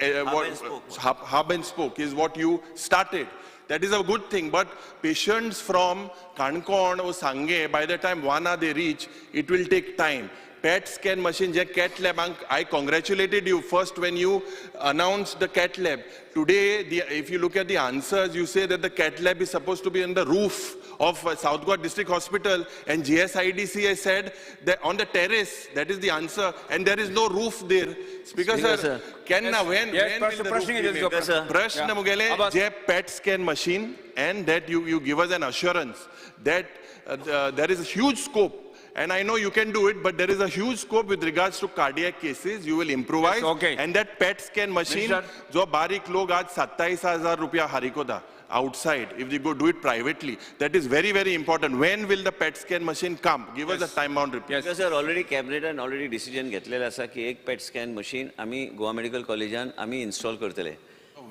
hub and spoke is what you started. That is a good thing, but patients from Canacona or Sange, by the time 1 hour they reach, it will take time. PET scan machine, je cat lab, I congratulated you first when you announced the cat lab. Today, if you look at the answers, you say that the cat lab is supposed to be on the roof of South Goa District Hospital, and GSIDC has said that on the terrace, that is the answer, and there is no roof there. Speaker sir, can yes, when, yes, when will the roof be made? Prashna mugele, je PET scan machine, and that you give us an assurance that there is a huge scope. And I know you can do it, but there is a huge scope with regards to cardiac cases. You will improvise. Yes, okay. And that PET scan machine, जो बारीक लोग आज 27,000 रुपया हारिकोदा outside, if they go do it privately, that is very, very important. When will the PET scan machine come? Give us a time bound report. Yes. Sir, already cabinet and already decision घेतलेला आसा की एक PET scan machine आमी Goa medical कॉलेजान आमी install करतले.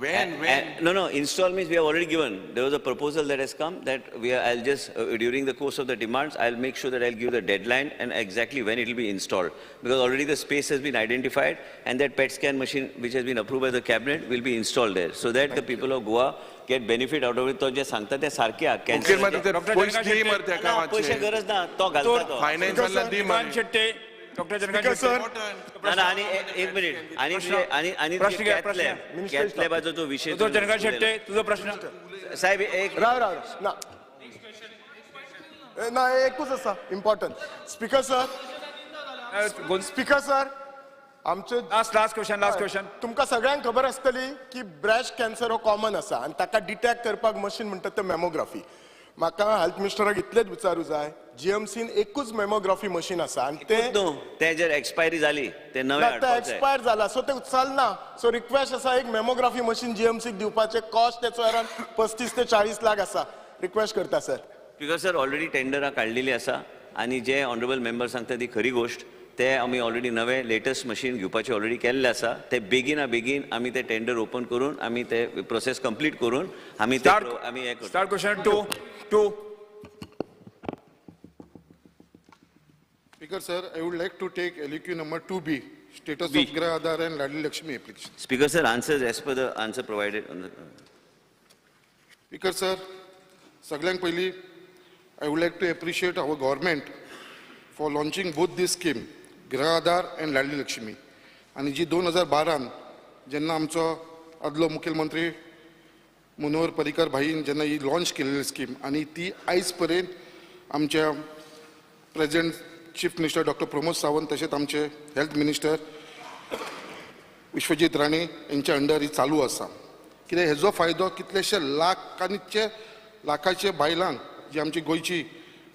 When? No, install means we have already given. There was a proposal that has come that we are, I'll just, during the course of the demands, I'll make sure that I'll give the deadline and exactly when it will be installed. Because already the space has been identified and that PET scan machine which has been approved by the cabinet will be installed there. So that the people of Goa get benefit out of it. तो जे सांगता ते सारखे cancer. पैसे गरज ना, तो घालता. Finance दी मरे. डॉक्टर जनक सर, ना आणि एक मिनिट, आणि आणि आणि कॅथ लॅबाचो जो विषय, दोतोर जनक शेट्टे तुझो प्रश्न साहेब. एक राव राव ना ना एकूच आसा important. Speaker sir, speaker sir, आमचे last last question, last question. तुमकां सगळ्यांक खबर आसतली की ब्रेस्ट कॅन्सर हो कॉमन आसा आनी ताका डिटेक्ट करपाक मशीन म्हणटात तें मॅमोग्राफी. म्हाका हेल्थ मिनिस्टराक इतलेंच विचारूं जाय, जीएमसीन एकूच मेमोग्राफी मशीन आसा आनी तें न्हू, तें जर एक्सपायरी जाली तें नवें ना, तें हाडपाक जाय. एक्सपायर जाला, सो तें चलना. सो रिक्वेस्ट आसा, एक मेमोग्राफी मशीन जीएमसीक दिवपाचें. कॉस्ट तेचो अरावंड 35 ते 40 लाख आसा. रिक्वेस्ट करता सर. स्पीकर सर, ऑलरेडी टेंडरां काडलेली आसा आनी जे ऑनरेबल मेंबर सांगता ती खरी गोश्ट. ते आमी ऑलरेडी नवे लेटस्ट मशीन घेवपाचे ऑलरेडी केल्ले आसा. ते बेगिना बेगीन आमी ते टेंडर ओपन करून आमी ते प्रोसेस कंप्लीट करून आमी ते आमी हें करता. Start question two two. Speaker sir, I would like to take LAQ number 2B, status B. of Grah Aadhaar and Ladli Lakshmi application. Speaker sir, answers as per the answer provided. Speaker sir, सगळ्यांक पयलीं I would like to appreciate our government for launching both this scheme, Grah Aadhaar and Ladli Lakshmi. आनी जी 2012 जेन्ना आमचो आदलो मुखेलमंत्री मनोहर पर्रीकर भाईन जेन्ना ही launch केलेली स्कीम आनी ती आयज पर्यंत आमच्या present chief minister doctor Pramod Sawant तशेंच आमचे हेल्थ मिनिस्टर विश्वजीत राणे यांच्या अंडर ही चालू आसा. कित्याक हेजो फायदो कितलेशे लाखांचे लाखाचे बायलांक, जी आमची गोंयची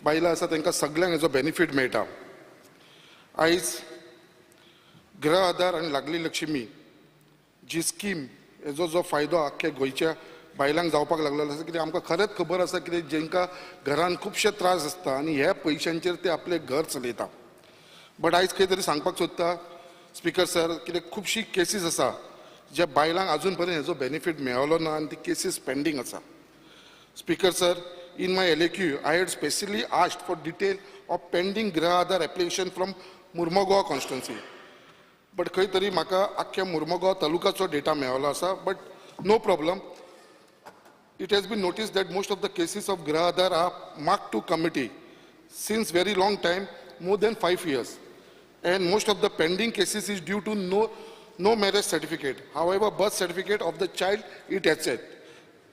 बायलां आसा, तांकां सगल्यांक हेजो बेनिफीट मेळटा. आयज गृह आधार आनी लागली लक्ष्मी जी स्कीम हेजो जो फायदो आख्ख्या गोंयच्या बायलांक जावपाक लागलेलो आसा. कित्याक आमकां खरेंच खबर आसा कितें जेंकां घरान खुबशे त्रास आसता आनी ह्या पयशांचेर ते आपलें घर चलयता. बट आयज खंय तरी सांगपाक सोदता स्पीकर सर, कित्याक खुबशी केसीस आसा ज्या बायलांक अजून पर्यंत हेजो बेनिफीट मेळलो ना आनी ती केसीस पेंडींग आसा. Speaker sir, in my LAQ I had specially asked for detail of pending Grih Aadhaar application from Mormugao constituency, but खंय तरी म्हाका आख्ख्या मुर्मुगांव तालुकाचो डेटा मेळलो आसा. But no problem. It has been noticed that most of the cases of Grah Aadhaar are marked to committee since very long time, more than 5 years. And most of the pending cases is due to no marriage certificate. However, birth certificate of the child it accepted.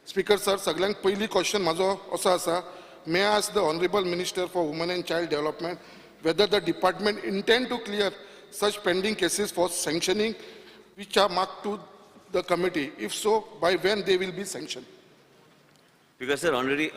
Speaker sir, सगळ्यांक पयली question म्हाजो असो आसा, may I ask the Honorable Minister for Women and Child Development whether the department intend to clear such pending cases for sanctioning which are marked to the committee? If so, by when they will be sanctioned? Because sir, already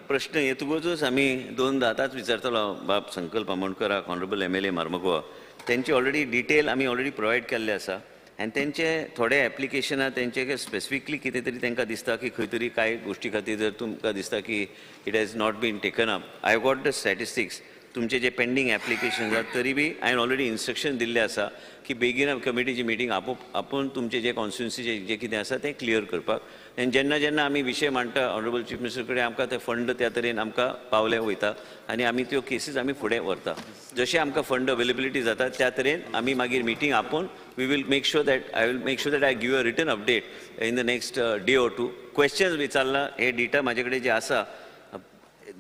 प्रश्न येतकूच आमी दोनदा आतांच विचारतलो बाब संकल्प आमोणकराक, honourable MLA Marmugao, तेंची already detail आमी already provide केल्ले आसा आनी तेंचे थोडे एप्लिकेशनां तेंचे स्पेसिफिकली कितें तरी तांकां दिसता की खंय तरी कांय गोश्टी खातीर जर तुमकां दिसता की it has not been taken up. I got the statistics. तुमचे जे पेंडींग एप्लिकेशन आसा तरी बी हांवें ऑलरेडी इन्स्ट्रक्शन दिल्लें आसा की बेगीन कमिटीची मिटींग आपोवन तुमचे जे कॉन्स्टिट्युन्सीचे जे कितें आसा तें क्लियर करपाक. आनी जेन्ना जेन्ना आमी विशय मांडटा ऑनरेबल चीफ मिनिस्टर कडेन आमकां ते फंड त्या तरेन आमकां पावले वयता आनी आमी त्यो केसीस आमी फुडें व्हरता. जशें आमकां फंड अवेलेबिलिटी जाता त्या तरेन आमी मागीर मिटींग आपोवन we will make sure that I will make sure that I give a written update in the next day or two. Questions विचारला हे डेटा म्हाजे कडेन जे आसा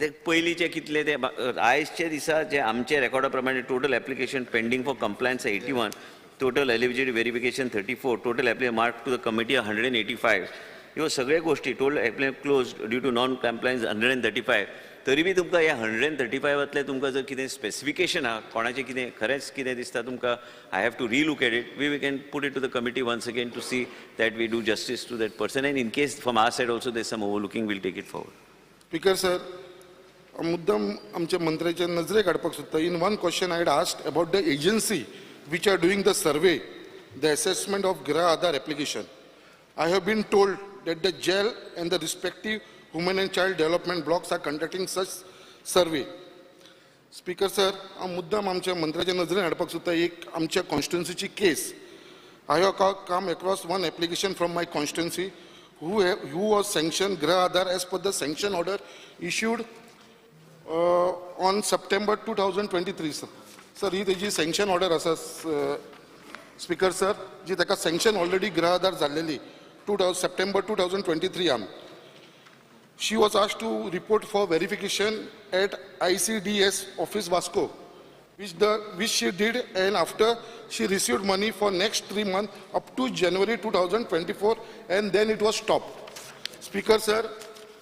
ते पयलींचे कितले ते आयजच्या दिसा जे आमचे रेकॉर्डा प्रमाणे total application pending for compliance 81, total eligibility verification 34, total application mark to the committee 185. ह्यो सगळे गोश्टी total application close due to non compliance 135. तरी बी तुमकां ह्या 135तले तुमकां जर कितें स्पेसिफिकेशन आहा कोणाचें कितें खरेंच कितें दिसता तुमकां, I have to relook at it. We can put it to the committee once again to see that we do justice to that person and in case from our side also there some overlooking will take it forward. Speaker sir, मुद्दम आमच्या मंत्र्याच्या नजरेक हाडपाक सोदता. In one question I had asked about the agency which are doing the survey, the assessment of Grih Aadhaar application. I have been told that the jail and the respective women and child development blocks are conducting such survey. Speaker sir, हांव मुद्दम आमच्या मंत्र्याच्या नजरेन हाडपाक सोदता एक आमच्या कॉन्स्टिट्युन्सीची case. I have come across one application from my constituency who was sanction Grih Aadhaar as per the sanction order issued on September 2023. Sir, sir ही तेजी sanction order आसा स्पीकर सर, जी ताका सँक्शन ऑलरेडी गृह आधार जाल्लेली September 2023 आम. She was asked to report for verification at ICDS office Vasco, which she did, and after she received money for next 3 months up to January 2024, and then it was stopped. Speaker sir,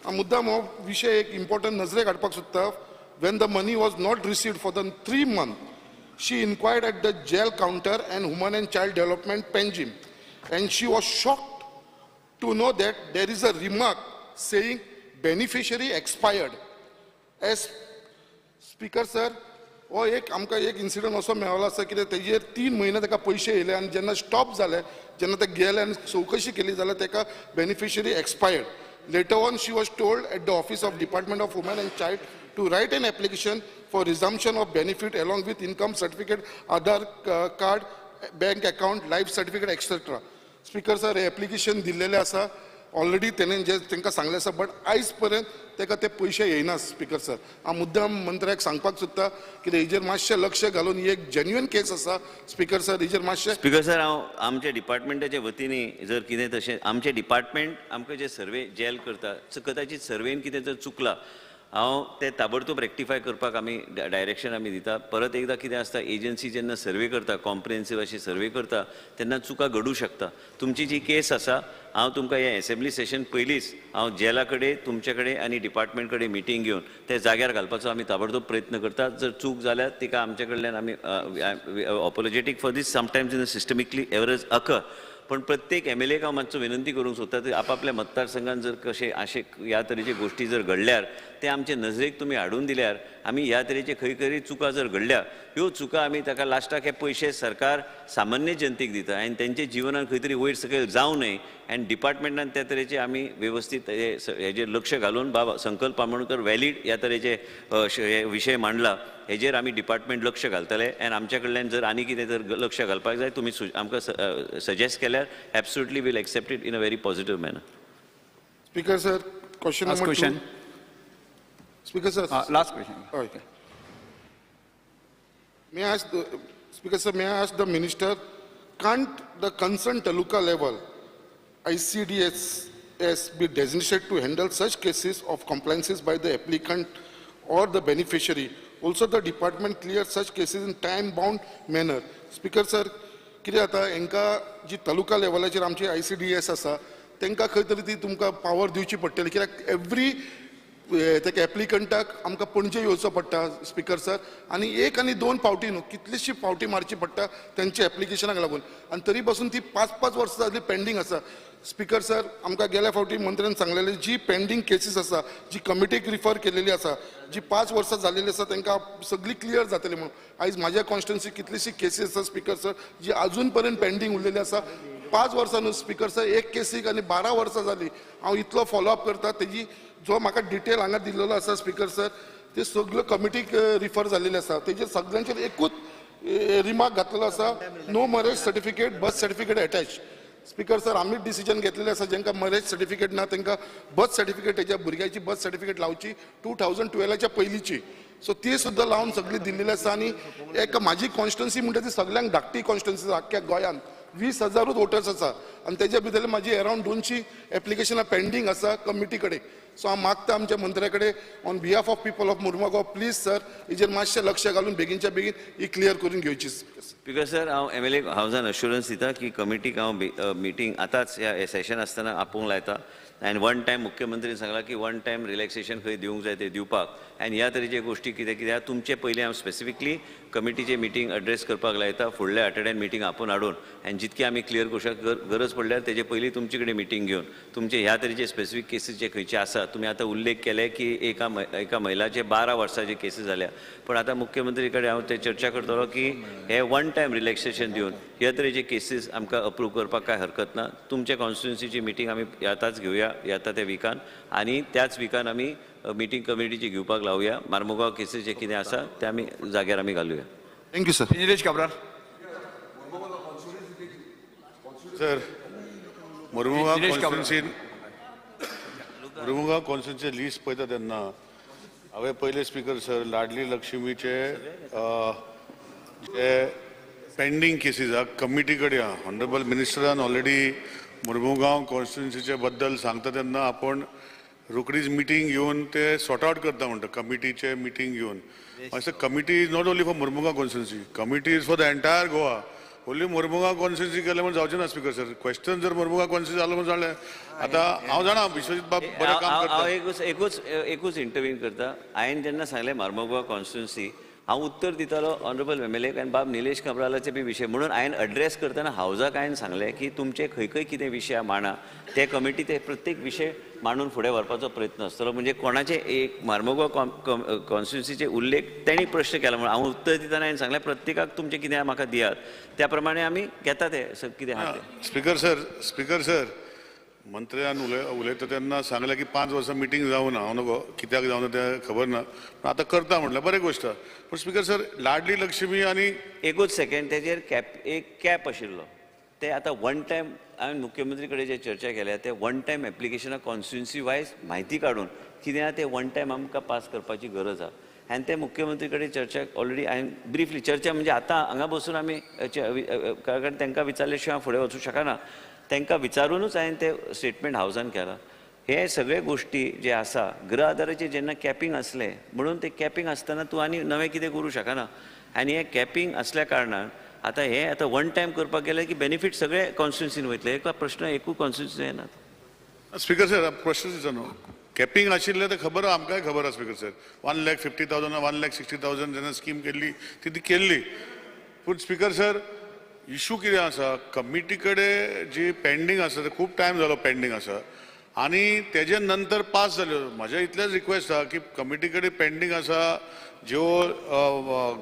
मुद्दाम हो विशय एक important नजरेक हाडपाक सोदता. When the money was not received for the 3 months, she inquired at the jail counter and Women and Child Development Panjim, and she was shocked to know that there is a remark saying beneficiary expired. As speaker sir, हो एक आमकां एक incident असो मेळ्ळो आसा कितें तेजेर 3 म्हयने ताका पयशे येयले आनी जेन्ना स्टॉप जाले, जेन्ना ते गेले आनी चवकशी केली जाल्यार ताका beneficiary expired. Later on she was told at the office of department of women and child to write an application for resumption of benefit along with income certificate, Aadhaar card, bank account, life certificate etcetera. Speaker sir, हे application दिल्लेलें आसा already, तेणें जे तांकां सांगलें आसा, but आयज पर्यंत ताका ते पयशे येयना. स्पीकर सर, हांव मुद्दाम मंत्र्याक सांगपाक सोदता की हेजेर मातशें लक्ष घालून ही एक जेन्युइन केस आसा. स्पीकर सर, हेजेर मातशें स्पीकर सर, हांव आमच्या डिपार्टमेंटाच्या वतीन जर कितें तशें आमचें डिपार्टमेंट आमकां जे सर्वे जेल करता, कदाचीत सर्वेन कितें जर चुकलां, हांव ते ताबडतोब रेक्टिफाय करपाक आमी डायरेक्शन आमी दिता. परत एकदां कितें आसता, एजन्सी जेन्ना सर्वे करता, कॉम्प्रिहेन्सीव अशी सर्वे करता तेन्ना चुका घडूं शकता. तुमची जी केस आसा, हांव तुमकां हें एसेंब्ली सेशन पयलींच हांव जेला कडेन, तुमचे कडेन आनी डिपार्टमेंट कडेन मिटींग घेवन ते जाग्यार घालपाचो आमी ताबडतोब प्रयत्न करता. जर चूक जाल्यार तिका आमचे कडल्यान आमी apologetic for this. Sometimes in systemically errors occur, पण प्रत्येक MLA हांव मातसो विनंती करूंक सोदता, ते आपापल्या मतदारसंघान जर कशें अशें ह्या तरेचे गोश्टी जर घडल्यार ते आमचे नजरेक तुमी हाडून दिल्यार आमी ह्या तरेचे खंय खंय चुका जर घडल्या ह्यो चुका आमी ताका लास्टाक हे पयशे सरकार सामान्य जनतेक दिता आनी तेंचे जिवनान खंय तरी वयर सकयल जावं न्हय आनी डिपार्टमेंटान त्या तरेचे आमी वेवस्थीत हेजेर लक्ष घालून बाबा संकल्प आमोणकर वॅलीड ह्या तरेचे हे विशय मांडला, हेजेर आमी डिपार्टमेंट लक्ष घालतले आनी आमच्या कडल्यान जर आनी कितें जर लक्ष घालपाक जाय तुमी आमकां सजेस्ट केल्यार absolutely will accept it in a very positive manner. Speaker sir, question number 2. Speaker sir, last question. Okay. May I ask the Speaker sir, may I ask the minister, can't the concerned taluka level ICDSS be designated to handle such cases of compliances by the applicant or the beneficiary? Also, the department clears such cases in time-bound manner. Speaker sir, कितें जाता, हांकां जी तालुका लेवलाचेर आमची ICDS आसा तांकां खंय तरी ती तुमकां पावर दिवची पडटली, कित्याक एवरी तेका एप्लिकंटाक आमकां पणजे येवचो पडटा. स्पीकर सर, आनी 1 आनी 2 फावटी न्हू, कितलीशी फावटी मारची पडटा तेंच्या एप्लिकेशनाक लागून, आनी तरी पासून ती 5-5 वर्सां जाली पेंडींग आसा. स्पीकर सर, आमकां गेल्या फावटी मंत्र्यान सांगलेले जी पेंडींग केसीस आसा, जी कमिटीक रिफर केलेली आसा, जी 5 वर्सां जालेली आसा, तांकां सगळी क्लियर जातली म्हणून. आयज म्हाज्या कॉन्स्टिट्युन्सी कितलीशी केसीस आसा स्पीकर सर जी अजून पर्यंत पेंडींग उरलेली आसा. 5 वर्सां न्हू स्पीकर सर, एक केसीक आनी 12 वर्सां जाली हांव इतलो फॉलोअप करता, तेजी जो म्हाका डिटेल हांगा दिल्लो आसा स्पीकर सर, ते सगळ्यो कमिटीक रिफर जाल्लेले आसा. तेजेर सगळ्यांचेर एकूच रिमार्क घातलेलो आसा, no marriage certificate, birth certificate attach. Speaker sir, आमीच डिसिजन घेतलेलें आसा, जांकां मॅरेज सर्टिफिकेट ना तांकां बर्थ सर्टिफिकेट, तेज्या भुरग्याची बर्थ सर्टिफिकेट लावची 2012च्या पयलींची. सो ती सुद्दां लावन सगळी दिल्लेली आसा. आनी एक म्हाजी कॉन्स्टिट्युन्सी म्हणटा ती सगळ्यांक धाकटी कॉन्स्टिट्युन्सी, आख्ख्या गोंयांत 20,000 वोटर्स आसा आनी तेज्या भितरले म्हाजी अरावंड 200 एप्लिकेशनां पेंडींग आसा कमिटी कडेन. सो हांव मागता आमच्या मंत्र्या कडेन on behalf of people of Mormugao, please sir हेजेर मातशें लक्ष घालून बेगीनच्या बेगीन ही क्लियर करून घेवची. स्पीकर सर, हांव MLA हावसान अश्युरन्स दिता की कमिटीक हांव मिटींग आतांच ह्या सेशन आसतना आपोवंक लायता आनी वन टायम मुख्यमंत्रीन सांगलां की वन टायम रिलॅक्सेशन खंय दिवंक जाय तें दिवपाक आनी ह्या तरेचे गोश्टी कितें कितें तुमचे पयलीं हांव स्पेसिफिकली कमिटीचे मिटींग एड्रेस करपाक लायता. फुडल्या आठवड्यान मिटींग आपोवन हाडून आनी जितके आमी क्लियर करूं शकता, गरज पडल्यार तेजे पयलीं तुमचे कडेन मिटींग घेवन तुमचे ह्या तरेचे स्पेसिफीक केसीस जे खंयचे आसा, तुमी आतां उल्लेख केले की एका महिलाचे 12 वर्साचे केसीस जाल्या, पण आतां मुख्यमंत्री कडेन हांव ते चर्चा करतलो की हे वन टायम रिलॅक्सेशन दिवन ह्या तरेचे केसीस आमकां अप्रूव करपाक कांय हरकत ना. तुमच्या कॉन्स्टिट्युन्सीची मिटींग आमी आतांच घेवया, येता त्या विकान, आनी त्याच विकान आमी मिटींग कमिटीची घेवपाक लावया. मार्मुगांव केसीस जे कितें आसा ते आमी जाग्यार आमी घालुया. Thank you sir. Nilesh Cabral. Sir, Mormugao कॉन्स्टिट्युन्सीन मुर्मुगांव कॉन्स्टिट्युन्सी लिस्ट पळयता तेन्ना हांवें पयले स्पीकर सर लाडली लक्ष्मीचे जे पेंडींग केसीस आहा कमिटी कडेन आहा. ऑनरेबल मिनिस्टरान ऑलरेडी मुर्मुगांव कॉन्स्टिट्युन्सीचे बद्दल सांगता तेन्ना आपूण रोकडीच मिटींग घेवन ते सॉर्ट आवट करता म्हणटा, कमिटीचे मिटींग घेवन. मातशें committee is not only for Mormugao constituency, committee is for the entire Goa. Only Mormugao constituency केलें म्हण जावचें ना स्पीकर सर. क्वेश्चन जर मुर्मुगांव कॉन्स्टिट्युन्सी जालो म्हण जालें. आतां हांव जाणा विश्वजीत बाब बरें काम करता. हांव एकूच एकूच इंटरवीन करता. हांवें जेन्ना सांगलें मार्मुगांव कॉन्स्टिट्युन्सी, हांव उत्तर दितालो ऑनरेबल एमएलए आनी बाब निलेश काब्रालाचे बी विशय म्हणून हांवें अड्रेस करतना हावजाक हांवें सांगलें की तुमचे खंय खंय कितें विशय मांडा, ते कमिटी ते प्रत्येक विशय मांडून फुडें व्हरपाचो प्रयत्न आसतलो. म्हणजे कोणाचे एक मार्मोगांव कॉन्स्टिट्युन्सीचे उल्लेख तेणी प्रश्न केला म्हणून हांव उत्तर दितना हांवें सांगलें प्रत्येकाक तुमचें कितें म्हाका दियात, त्या प्रमाणे आमी घेता ते कितें आहा तें. स्पीकर सर, मंत्र्यान उलयता तेन्ना सांगलें की 5 वर्सां मिटींग जावना, हांव नको कित्याक जावना तें खबर ना, पण आतां करता म्हटलें बरें गोश्ट. पूण स्पीकर सर, लाडली लक्ष्मी आनी एकूच सेकेंड तेजेर कॅप एक कॅप आशिल्लो, ते आतां वन टायम हांवें मुख्यमंत्री कडेन जे चर्चा केल्या ते वन टायम एप्लिकेशनां कॉन्स्टिट्युन्सी वायज म्हायती काडून कितें आहा ते वन टायम आमकां पास करपाची गरज आहा. आनी ते मुख्यमंत्री कडेन चर्चा ऑलरेडी हांवें ब्रिफली चर्चा म्हणजे आतां हांगा बसून आमी कारण तांकां विचारले शिवाय हांव फुडें वचूं शकना, तांकां विचारूनच हांवें ते स्टेटमेंट हावजान केलां. हे सगळे गोश्टी जे आसा गृह आधाराचेर जेन्ना कॅपिंग आसलें म्हणून ते कॅपिंग आसतना तूं आनी नवें कितें करूं शकना, आनी हें कॅपिंग आसल्या कारणान आतां हें आतां वन टायम करपाक गेलें की बेनिफीट सगळे कॉन्स्टिट्युन्सीन वयतले, एका प्रश्न एकूय कॉन्स्टिट्युन्सी येना. स्पीकर सर, प्रश्न दिसता न्हू, कॅपिंग आशिल्लें तें खबर आमकांय खबर आसा स्पीकर सर. 1,50,000 1,60,000 जेन्ना स्कीम केल्ली ती केल्ली. पूण स्पीकर सर, इशू कितें आसा, कमिटी कडेन जी पेंडींग आसा ते खूब टायम जालो पेंडींग आसा आनी तेजे नंतर पास जाल्यो. म्हाजें इतलेंच रिक्वेस्ट आसा की कमिटी कडेन पेंडींग आसा ज्यो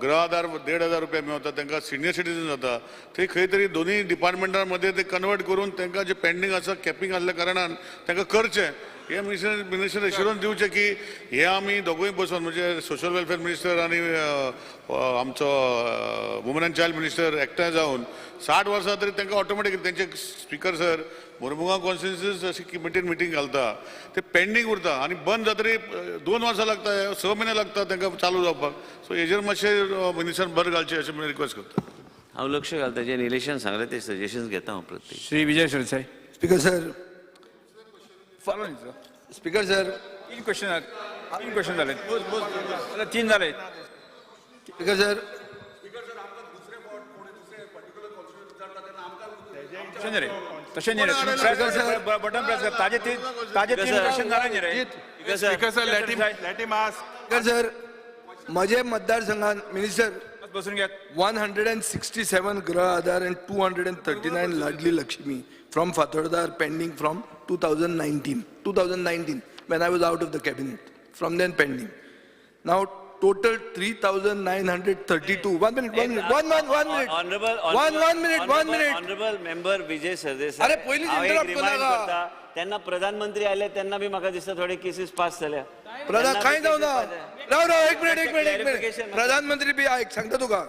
गृह आधार 1,500 रुपया मेळटा तांकां सिनियर सिटीजन जाता, ते खंय तरी दोनूय डिपार्टमेंटां मदें ते कन्वर्ट करून तांकां जे पेंडींग आसा कॅपिंग आसल्या कारणान तांकां करचें. हे मिनिस्टर एश्योरन्स दिवचें की हे आमी दोगूय बसून म्हणजे सोशल वेलफेअर मिनिस्टर आनी आमचो वुमन अँड चायल्ड मिनिस्टर एकठांय जावन 60 वर्सां तरी तांकां ऑटोमॅटिकली तेंचे स्पीकर सर मुरमुगांव कॉन्स्टिट्युन्सी अशी मिटींग मिटींग घालता ते पेंडींग उरता आनी बंद जातरी 2 वर्सां लागता, 6 म्हयने लागता तांकां चालू जावपाक. सो हेजेर मातशें मिनिस्टर भर घालचें अशें म्हणून रिक्वेस्ट करता. हांव लक्ष घालता, जें निलेशान सांगलें ते सजेशन्स घेता हांव प्रत्येक. Shri Vijay Sardesai. Speaker sir, speaker sir, 3 question 3 question जाले, 3 जाले. स्पीकर सर, तशें न्ही रे, बटन प्रेस कर. ताजे 3 क्वेश्चन जाले न्ही रे. Speaker sir, let him ask. Speaker sir, म्हजे मतदारसंघात मिनिस्टर बसून घेत 167 Grih Aadhar and 239 Ladli Lakshmi from Fatorda are pending from 2019 when I was out of the cabinet, from then pending. Now total 3,932. 1 minute, 1 minute, 1 1 1 minute. Honorable, 1 minute, 1 minute. Honorable member Vijay Sardesai. अरे पयलींच interrupt करनाका. तेन्ना प्रधानमंत्री आयले तेन्ना बी म्हाका दिसता थोडे केसीस पास जाल्या. प्रधान कांय जावना. राव राव, एक मिनिट एक मिनिट एक मिनिट. प्रधानमंत्री बी आयक सांगता तुका.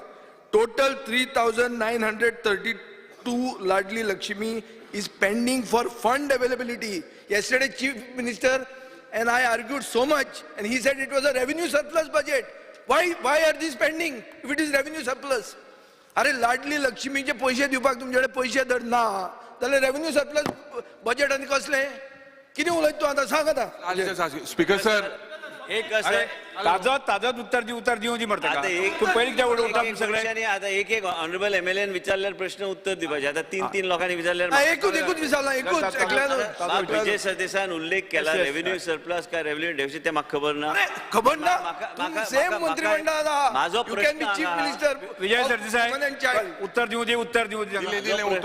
Total 3,932 Ladli Lakshmi is pending for fund availability. Yesterday Chief Minister and I argued so much and he said it was a revenue surplus budget. Why are these pending if it is revenue surplus? अरे लाडली लक्ष्मीचे पैसे दिवपाक तुमचे कडेन पैसे जर ना जाल्यार revenue surplus budget आनी कसलें कितें उलयता तूं आतां सांग आतां. स्पीकर सर, एक ताजोच उत्तर दिवं दी मरता. तूं पयलीं कित्याक उठा सगळें. आतां एक एक ऑनरेबल एमएलएन विचारल्यार प्रश्न उत्तर दिवपाचें. आतां 3 लोकांनी विचारल्यार एकूच एकूच विचारला, एकूच एकल्यान. विजय सरदेसायान उल्लेख केला रेव्हेन्यू सरप्लस काय रेव्हेन्यू डेफिसिट तें म्हाका खबर ना. खबर ना, सेम मंत्रीमंडळ. म्हाजो प्रश्न विजय सरदेसाय उत्तर दिवं दी, उत्तर दिवं दी.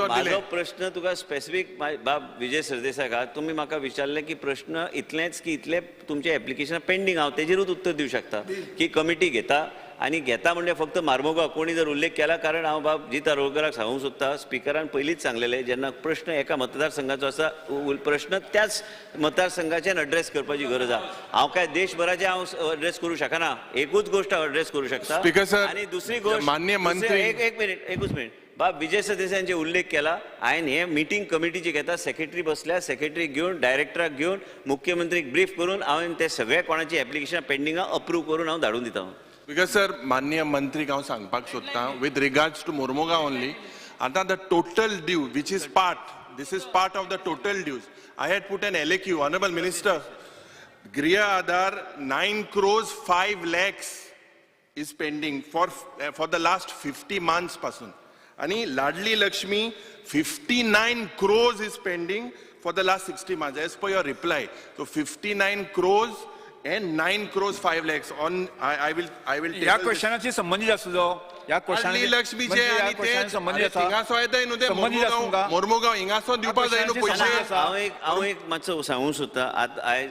म्हाजो प्रश्न तुका स्पेसिफीक बाब विजय सरदेसाय तुमी म्हाका विचारलें की प्रश्न इतलेंच की इतले तुमचें एप्लिकेशन पेंडींग हांव तेजेरूच उत्तर दिवं शकता की कमिटी घेता आनी घेता म्हणजे फक्त मार्मोगांव कोणी जर उल्लेख केला. कारण हांव बाब जीत आरोलकराक सांगूंक सोदता, स्पिकरान पयलींच सांगलेलें जेन्ना प्रश्न एका मतदारसंघाचो आसा प्रश्न त्याच मतदारसंघाच्यान एड्रेस करपाची गरज आसा. हांव काय देशभराचे हांव एड्रेस करूं शकना, एकूच गोश्ट हांव एड्रेस करूं शकता. स्पीकर सर, आनी दुसरी गोश्ट मान्य मंत्री, एक मिनिट, एकूच मिनिट. बाब विजय सरदेसायांचे उल्लेख केला, हांवें हे मिटींग कमिटीची घेता, सेक्रेटरी बसल्या, सेक्रेटरी घेवन डायरेक्टराक घेवन मुख्यमंत्रीक ब्रीफ करून हांवें ते सगळे कोणाची एप्लिकेशन पेंडिंग अप्रूव करून हांव धाडून दिता. स्पीकर सर, माननीय मंत्रीक हांव सांगपाक सोदतां with regards to Mormugao only. आतां the total due which is part, this is part of the total dues. I had put an LAQ, honourable minister, Grih Aadhar 9 crores 5 lakhs is pending for the last 50 months पासून, आणि Ladli Lakshmi 59 crores is pending for the last 60 months as per your reply. So 59 crores and 9 crores 5 lakhs on I will ह्या क्वेश्चनाची संबंदीत आसा तुजो ह्या question लक्ष्मीचे आनी ते हिंगासो येताय न्हू ते मोर्मुगांव हिंगासो दिवपाक जाय न्हू पयशे. हांव एक मातसो सांगूंक सोदता. आतां आयज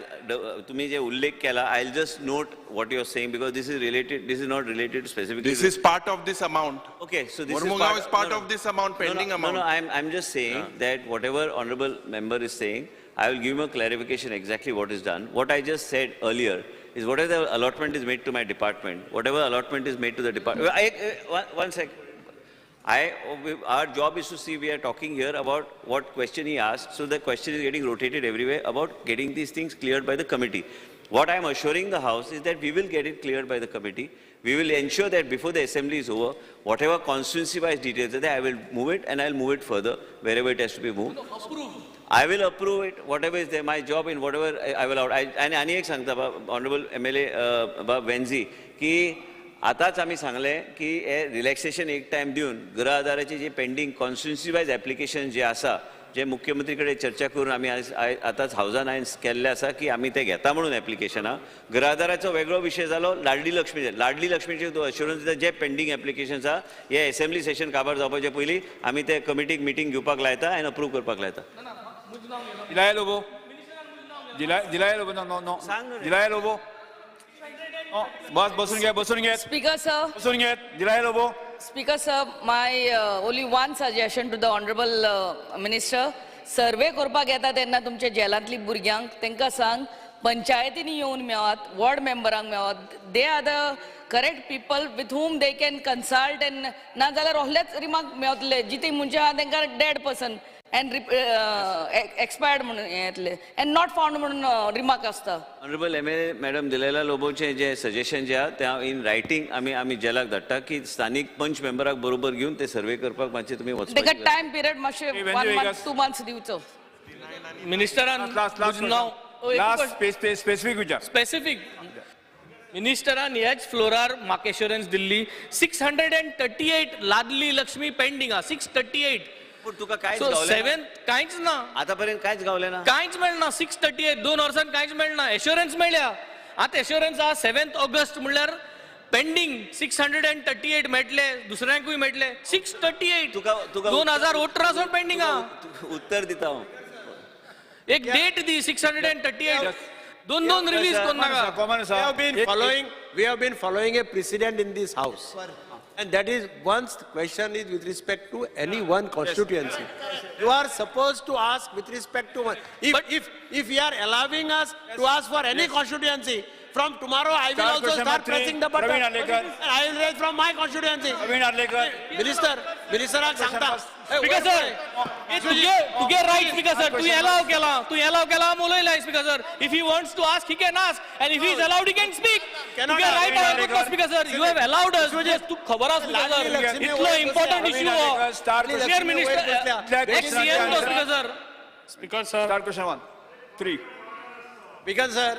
तुमी जे उल्लेख केला, I will just note what you are saying because this is related, this is not related specifically. This is part of this amount. Okay, so this Mormugao is part of this amount, pending amount. No, I am just saying that whatever honourable member is saying, I will give him a clarification exactly what is done. What I just said earlier is whatever the allotment is made to my department, whatever allotment is made to the department. One sec. Our job is to see, we are talking here about what question he asked, so the question is getting rotated everywhere about getting these things cleared by the committee. What I am assuring the House is that we will get it cleared by the committee. We will ensure that before the assembly is over, whatever constituency-wise details are there, I will move it and I will move it further wherever it has to be moved. No, approve. I will approve it, whatever is there, my job in whatever I will out. आनी आनी एक सांगता honourable MLA बाब वेन्झी की आतांच आमी सांगलें की हे रिलॅक्सेशन एक टायम दिवन गृह आधाराचे जे पेंडींग कॉन्स्टिट्युन्सी वायज एप्लिकेशन जे आसा, जे मुख्यमंत्री कडेन चर्चा करून आमी आतांच हावजान हांवें केल्लें आसा की आमी ते घेता म्हणून एप्लिकेशनां. गृह आधाराचो वेगळो विशय जालो. लाडली लक्ष्मी, लाडली लक्ष्मीचे तूं अश्युरन्स दिता, जे पेंडींग एप्लिकेशन्स आसा हे एसेंब्ली सेशन काबार जावपाचे पयलीं आमी ते कमिटीक मिटींग घेवपाक लायता आनी अप्रूव करपाक लायता. Delilah Lobo, Delilah Lobo, no no, Delilah Lobo, बस बसून घे, बसून घे. स्पीकर सर, बसून घे. Delilah Lobo. Speaker sir, my only one suggestion to the honourable minister, survey करपाक येता तेन्ना तुमच्या जेलांतली भुरग्यांक तांकां सांग पंचायतींनी येवन मेवात, वॉर्ड मेंबरांक मेवात. They are the correct people with whom they can consult and ना जाल्यार रोखडेच रिमार्क मेवतले. जिते मनशां आहा तांकां डेड पर्सन एंड एक्सपायर्ड म्हणून हें येतलें एंड not found म्हणून रिमार्क आसता. ऑनरेबल MLA madam दिलेला लोबोचें जे सजेशन जे आहा तें हांव इन रायटींग आमी आमी जेलाक धाडटा की स्थानीक पंच मेंबराक बरोबर घेवन ते सर्वे करपाक मातशें तुमी ताका वचपाचें. टायम पिरियड मातशें 1 मंथ 2 मंथ्स दिवचो. मिनिस्टरान लास्ट स्पेसिफीक विचार. स्पेसिफीक मिनिस्टरान ह्याच फ्लोरार म्हाका एश्योरन्स दिल्ली 638 लाडली लक्ष्मी पेंडींग आहा. 638. पूण तुका कांयच गावलें ना? कांयच ना, आतां पर्यंत कांयच गावलें ना, कांयच मेळना. 638 2 वर्सांत कांयच मेळना. एश्योरन्स मेळ्ळ्या आतां एश्योरन्स आहा 7 ऑगस्ट म्हणल्यार पेंडींग 638 मेळटले, दुसऱ्यांकूय मेळटले. 638 तुका 2018 सावन पेंडींग आहा. उत्तर दिता हांव. एक डेट दी 638. दोन दोन रिलीज करून नाका. We have been following a precedent in this house. And that is, once the question is with respect to any one constituency, you are supposed to ask with respect to one. If you are allowing us to ask for any constituency, from tomorrow I will also start pressing the button. And I will raise from my constituency. Minister, Minister सांगता. Speaker sir, तुगे right Speaker sir, तू allow केला, तू allow केला उलयला Speaker sir. If he wants to ask, he can ask, and if he is allowed, he can speak. तुगे right आहे Speaker sir, you have allowed us. तू खबर आसा Speaker sir, इतलो important issue हो. Clear minister, ex CM तो Speaker sir. Speaker sir, start question 1 3. Speaker sir,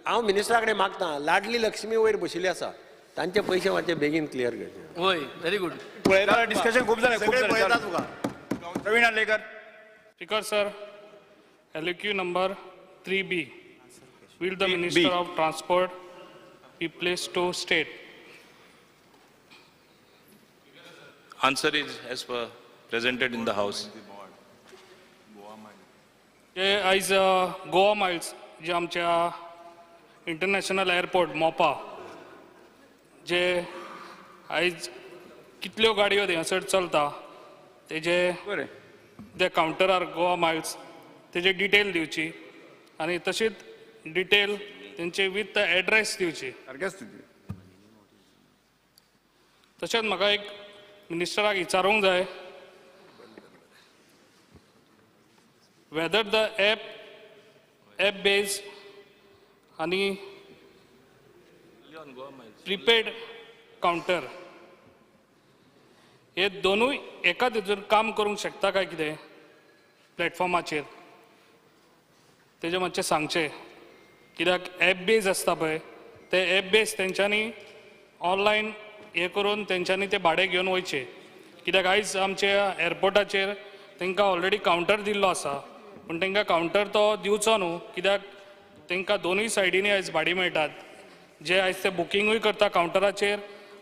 हांव मिनिस्टरा कडेन मागता, लाडली लक्ष्मी वयर बशिल्ली आसा, तांचे पयशे मातशे बेगीन क्लियर करचे. वय, व्हेरी गुड. डिस्कशन खूप झालं, खूप झालं. Praveen Arlekar. Speaker sir, LQ number 3B. Will the Minister of Transport be placed to state? Answer is as per presented in the house. जे आयज गोवा मायल्स जे आमच्या इंटरनॅशनल एअरपोर्ट मोपा जे आयज कितल्यो गाडयो थंयसर चलता तेजे ते कावंटरार गोवा मायल्स तेजे डिटेल दिवची आनी तशीच डिटेल तेंचे विथ एड्रेस दिवची. तशेंच म्हाका एक मिनिस्टराक विचारूंक जाय whether the app base आनी प्रिपेड कावंटर हे दोनूय एकाच हेतून काम करूंक शकता काय कितें प्लॅटफॉर्माचेर तेजें मातशें सांगचें. कित्याक एप बेज आसता पळय ते एप बेज तेंच्यांनी ऑनलायन हें करून तेंच्यांनी ते भाडें घेवन वयचें. कित्याक आयज आमच्या एअरपोर्टाचेर तांकां ऑलरेडी कावंटर दिल्लो आसा पूण तांकां कावंटर तो दिवचो न्हू कित्याक तांकां दोनूय सायडींनी आयज भाडी मेळटात, जे आयज ते बुकिंगूय करता कावंटराचेर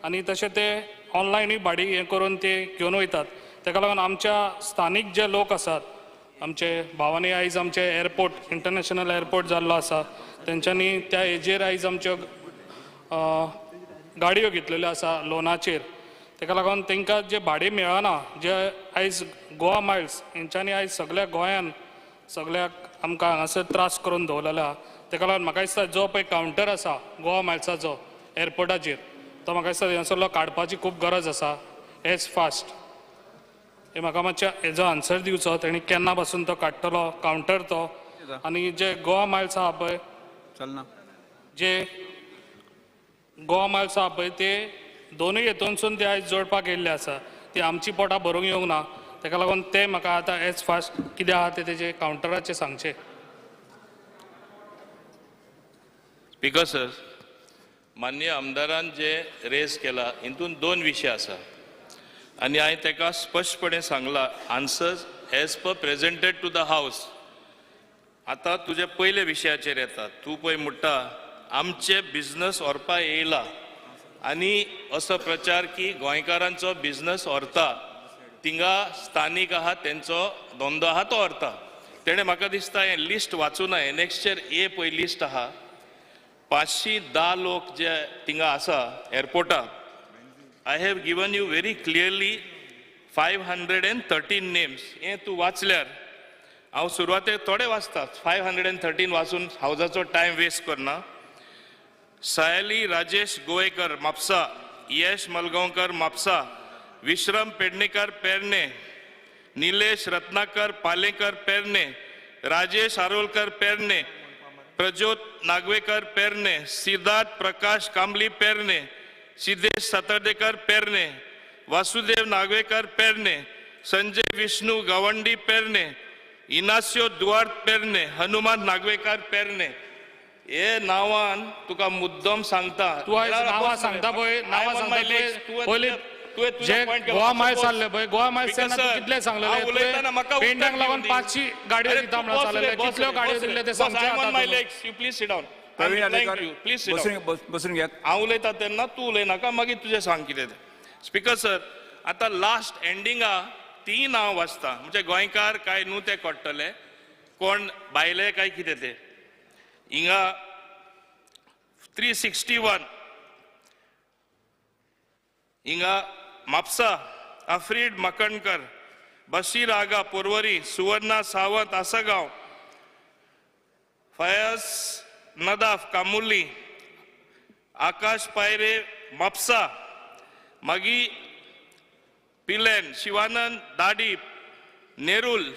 आनी तशें ते ऑनलायनूय भाडी हें करून ते घेवन वयतात. ताका लागून आमच्या स्थानीक जे लोक आसात, आमचे भावांनी आयज आमचे एअरपोर्ट, इंटरनॅशनल एअरपोर्ट जाल्लो आसा, तेंच्यांनी त्या हेजेर आयज आमच्यो गाडयो घेतलेल्यो आसा लोनाचेर. ताका लागून तांकां जे भाडें मेळना, जे आयज गोवा मायल्स हेंच्यांनी आयज सगळ्या गोंयान सगळ्याक आमकां हांगासर त्रास करून दवरलेलो आसा. ताका लागून म्हाका दिसता जो पळय कावंटर आसा गोवा मायल्साचो एअरपोर्टाचेर, तो म्हाका दिसता हेंसरलो काडपाची खूब गरज आसा एज फास्ट. हे म्हाका मातशें हेजो आन्सर दिवचो, तेणी केन्ना पासून तो काडटलो कावंटर तो, आनी जे गोवा मायल्स आसा पळय, जे गोवा मायल्स आसा पळय ते दोनूय हेतूनसून ते आयज जोडपाक येयल्ले आसा, ती आमची पोटां भरूंक येवंक ना. ताका लागून ते म्हाका आतां एज फास्ट कितें आहा तें तेजे कावंटराचेर सांगचें. स्पीकर सर, माननीय आमदारान जे रेज केला हितून दोन विशय आसा आनी हांवें ताका स्पश्टपणे सांगला, answers as per presented to the house. आतां तुज्या पयल्या विशयाचेर येता, तूं पळय म्हणटा आमचे बिजनस व्हरपा येयला आनी असो प्रचार की गोंयकारांचो बिजनस व्हरता, थिंगा स्थानीक आहा तेंचो धंदो आहा तो व्हरता. तेणें म्हाका दिसता हें लिस्ट वाचूना, एनेक्सचेर ए पळय लिस्ट आहा, 510 लोक जे थिंगा आसा एअरपोर्टार. I have given you very clearly 513 names. हें तूं वाचल्यार, हांव सुरवातेक थोडे वाचता, 513 वाचून हावजाचो टायम वेस्ट करना. सायली राजेश गोवेकर म्हापसा, यश मलगांवकर म्हापसा, विश्रम पेडणेकर पेरणे, निलेश रत्नाकर पालेकर पेरणे, राजेश आरोलकर पेरणे, प्रज्योत नागवेकर पेरणे, सिद्धार्थ प्रकाश कांबली पेरणे, सिद्धेश सातर्डेकर पेरणे, वासुदेव नागवेकर पेरणे, संजय विष्णू गावंडी पेरणे, इनास्यो दुआर्त पेरणे, हनुमान नागवेकर पेरणे. हे नांवान तुका मुद्दम सांगता, तूं आयज नांवां सांगता पळय, नांवां सांगता पयलीं जे गोवा मायल्स आसले पळय, गोवा मायल्स कितले सांगलेले, पेंड्यांक लागून 500 गाडयो दिता म्हणून सांगलेले, कितल्यो गाडयो दिल्ले ते सांगचे. बसून घेत हांव उलयता तेन्ना तूं उलयनाका, मागीर तुजें सांग कितें तें. स्पीकर सर, आतां लास्ट एंडिंगा ती नांव वाचता, म्हणजे गोंयकार काय न्हू ते कळटले, कोण भायले काय कितें ते. हिंगा 361 हिंगा म्हापसा, आफ्रीड मकणकर, बशीर आगा पोरवरी, सुवर्णा सावंत आसगांव, फयाज नदाफ कामुर्ली, आकाश पायरे म्हापसा, मागीर पिलेन शिवानंद दाडी नेरुल,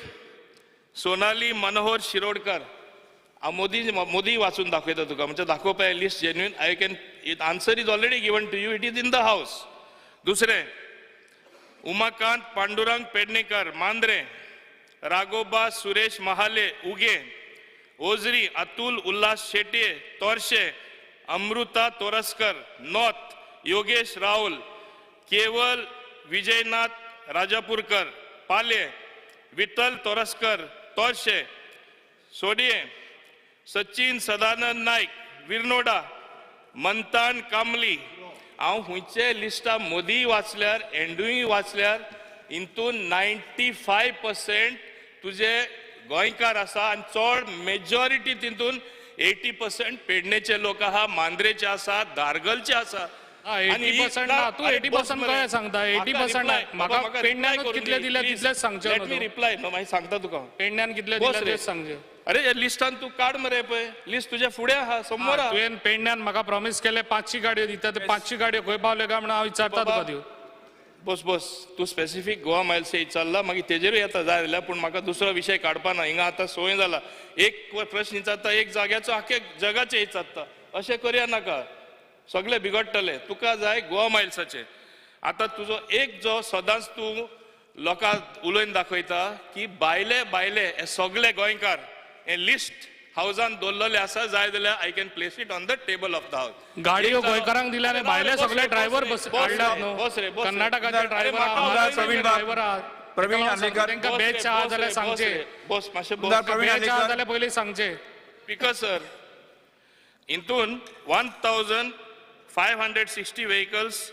सोनाली मनोहर शिरोडकर. हांव मोदी मोदी वाचून दाखयता तुका, म्हणजे दाखोवपा list genuine. I can it answer is already given to you, it is in the house. दुसरें, उमाकांत पांडुरंग पेडणेकर मांद्रे, राघोबा सुरेश महाले उगे, ओजरी अतुल उल्हास शेट्ये तोरशे, अमृता तोरस्कर नॉर्थ, योगेश राहुल, केवल विजयनाथ राजापूरकर पाले, विठ्ठल तोरस्कर तोरशे, सोडिये, सचिन सदानंद नाईक विरनोडा, मंतान कामली. हांव खंयचे लिस्टा मोदी वाचल्यार एंडूय वाचल्यार हितून 95% तुजे गोंयकार आसा आनी चड मेजॉरिटी तितून 80% पेडणेचे लोक आहा, मांद्रेचे आसा, दारगलचे आसा. 80% ना, तूं 80% कशें सांगता? 80% म्हाका पेडण्यान कितले दिले तितलेच सांगचें. Let me reply, मागीर सांगता तुका पेडण्यान कितले दिले तेच सांगचें. अरे लिस्टान तूं काड मरे, पळय लिस्ट तुज्या फुडें आहा, समोर आहा. तुवें पेडण्यान म्हाका प्रॉमीस केलें 500 गाडयो दिता, ते 500 गाडयो खंय पावल्यो काय म्हणून हांव विचारता तुका त्यो. बस बस, तूं स्पेसिफीक गोवा मायल्स विचारला, मागीर तेजेरूय येता जाय जाल्यार, पूण म्हाका दुसरो विशय काडपा ना. हिंगा आतां सोय जाला, एक प्रश्न विचारता एक जाग्याचो, आख्खे जगाचें विचारता, अशें करया नाका, सगळे बिगडटले. तुका जाय गोवा मायल्साचे. आतां तुजो एक जो सदांच तूं लोकांक उलोवन दाखयता की भायले भायले हे सगळे गोंयकार, हे लिस्ट हावजान दवरलेले आसा, जाय जाल्यार I can place it on the table of the house. गाडयो गोंयकारांक दिल्या आनी भायले सगळे ड्रायव्हर हाडल्यात न्हू, कर्नाटकाचे ड्रायव्हर आहात, तांकां बॅच आहा जाल्यार सांगचें, बस मातशें बॅच आहा जाल्यार पयलीं सांगचें. स्पीकर सर, हितून 1,560 vehicles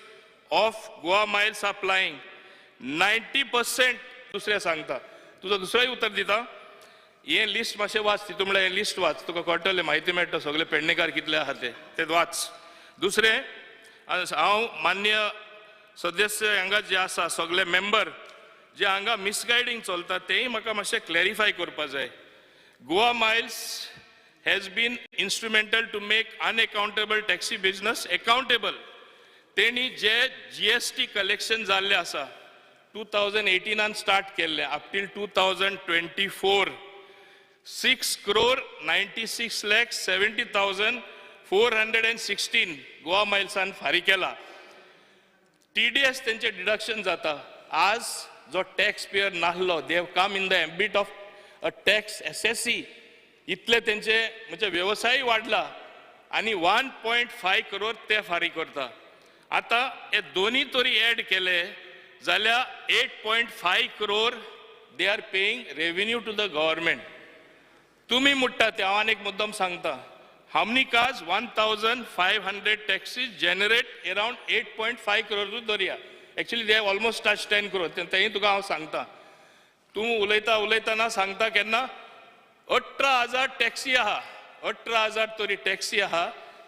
of Goa Miles are plying. 90% दुसरें सांगता. तुजो दुसरोय उतर दिता. हें लिस्ट मातशें वाच, तितून म्हणल्यार हें लिस्ट वाच, तुका कळटलें, म्हायती मेळटा सगळे पेडणेकार कितले आहा ते वाच. दुसरें, हांव मान्य सदस्य हांगा जे आसा सगळे मेंबर जे हांगा मिसगायडींग चलता तेंय म्हाका मातशें क्लॅरिफाय करपा जाय. Goa Miles has been instrumental to make unaccountable taxi business accountable. तेणी जे GST collection जाल्लें आसा 2018 स्टार्ट केल्लें up till 2024 6,96,70,416 Goa मायल्सान फारीक केला. TDS तेंचे डिडक्शन जाता. आज जो टॅक्स पेयर नासलो they have come in the ambit of a tax assessee. इतले तेंचे म्हणजे वेवसाय वाडला आनी 1.5 करोड ते फारीक करता. आतां हे दोनी तरी एड केले जाल्यार 8.5 crore they are paying revenue to the government. तुमी म्हणटा ते हांव आनी एक मुद्दम सांगता. How many cars? 1,500 taxis generate around 8.5 crore धरया. Actually they have almost touch 10 crore. तेंय तुका हांव सांगता. तूं उलयता उलयतना सांगता केन्ना 18,000 टॅक्सी आहा, 18,000 तरी टॅक्सी आहा,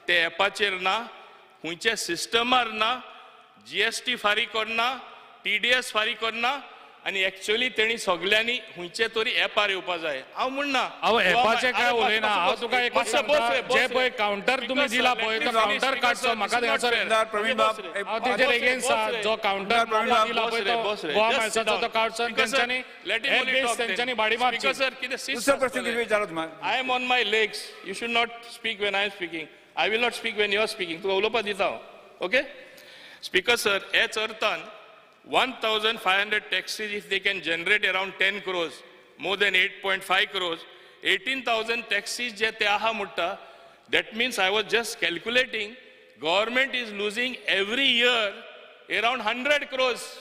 ते एपाचेर ना, खंयच्या सिस्टमार ना, GST फारीक करना, TDS फारीक करना आनी एक्चुअली तेणी सगळ्यांनी खंयचे तरी एपार येवपा जाय. हांव म्हणना हांव एपाचें काय उलयना. हांव तुका एकूच सांगता, जे पळय कावंटर तुमी दिला पळय तो कावंटर काडचो. म्हाका थंयसर हांव तेजेर एगेन्स्ट आसा. जो कावंटर दिला पळय तो गोवा मायल्साचो तो काडचो आनी तेंच्यांनी एप बेस तेंच्यांनी भाडी मारची. I am on my legs. You should not speak when I am speaking. I will not speak when you are speaking. तुका उलोवपा दिता हांव. ओके स्पीकर सर, हेच अर्थान 1,500 taxis, if they can generate around 10 crores, more than 8.5 crores, 18,000 taxis जे ते आहा म्हणटा, that means I was just calculating, government is losing every year around 100 crores,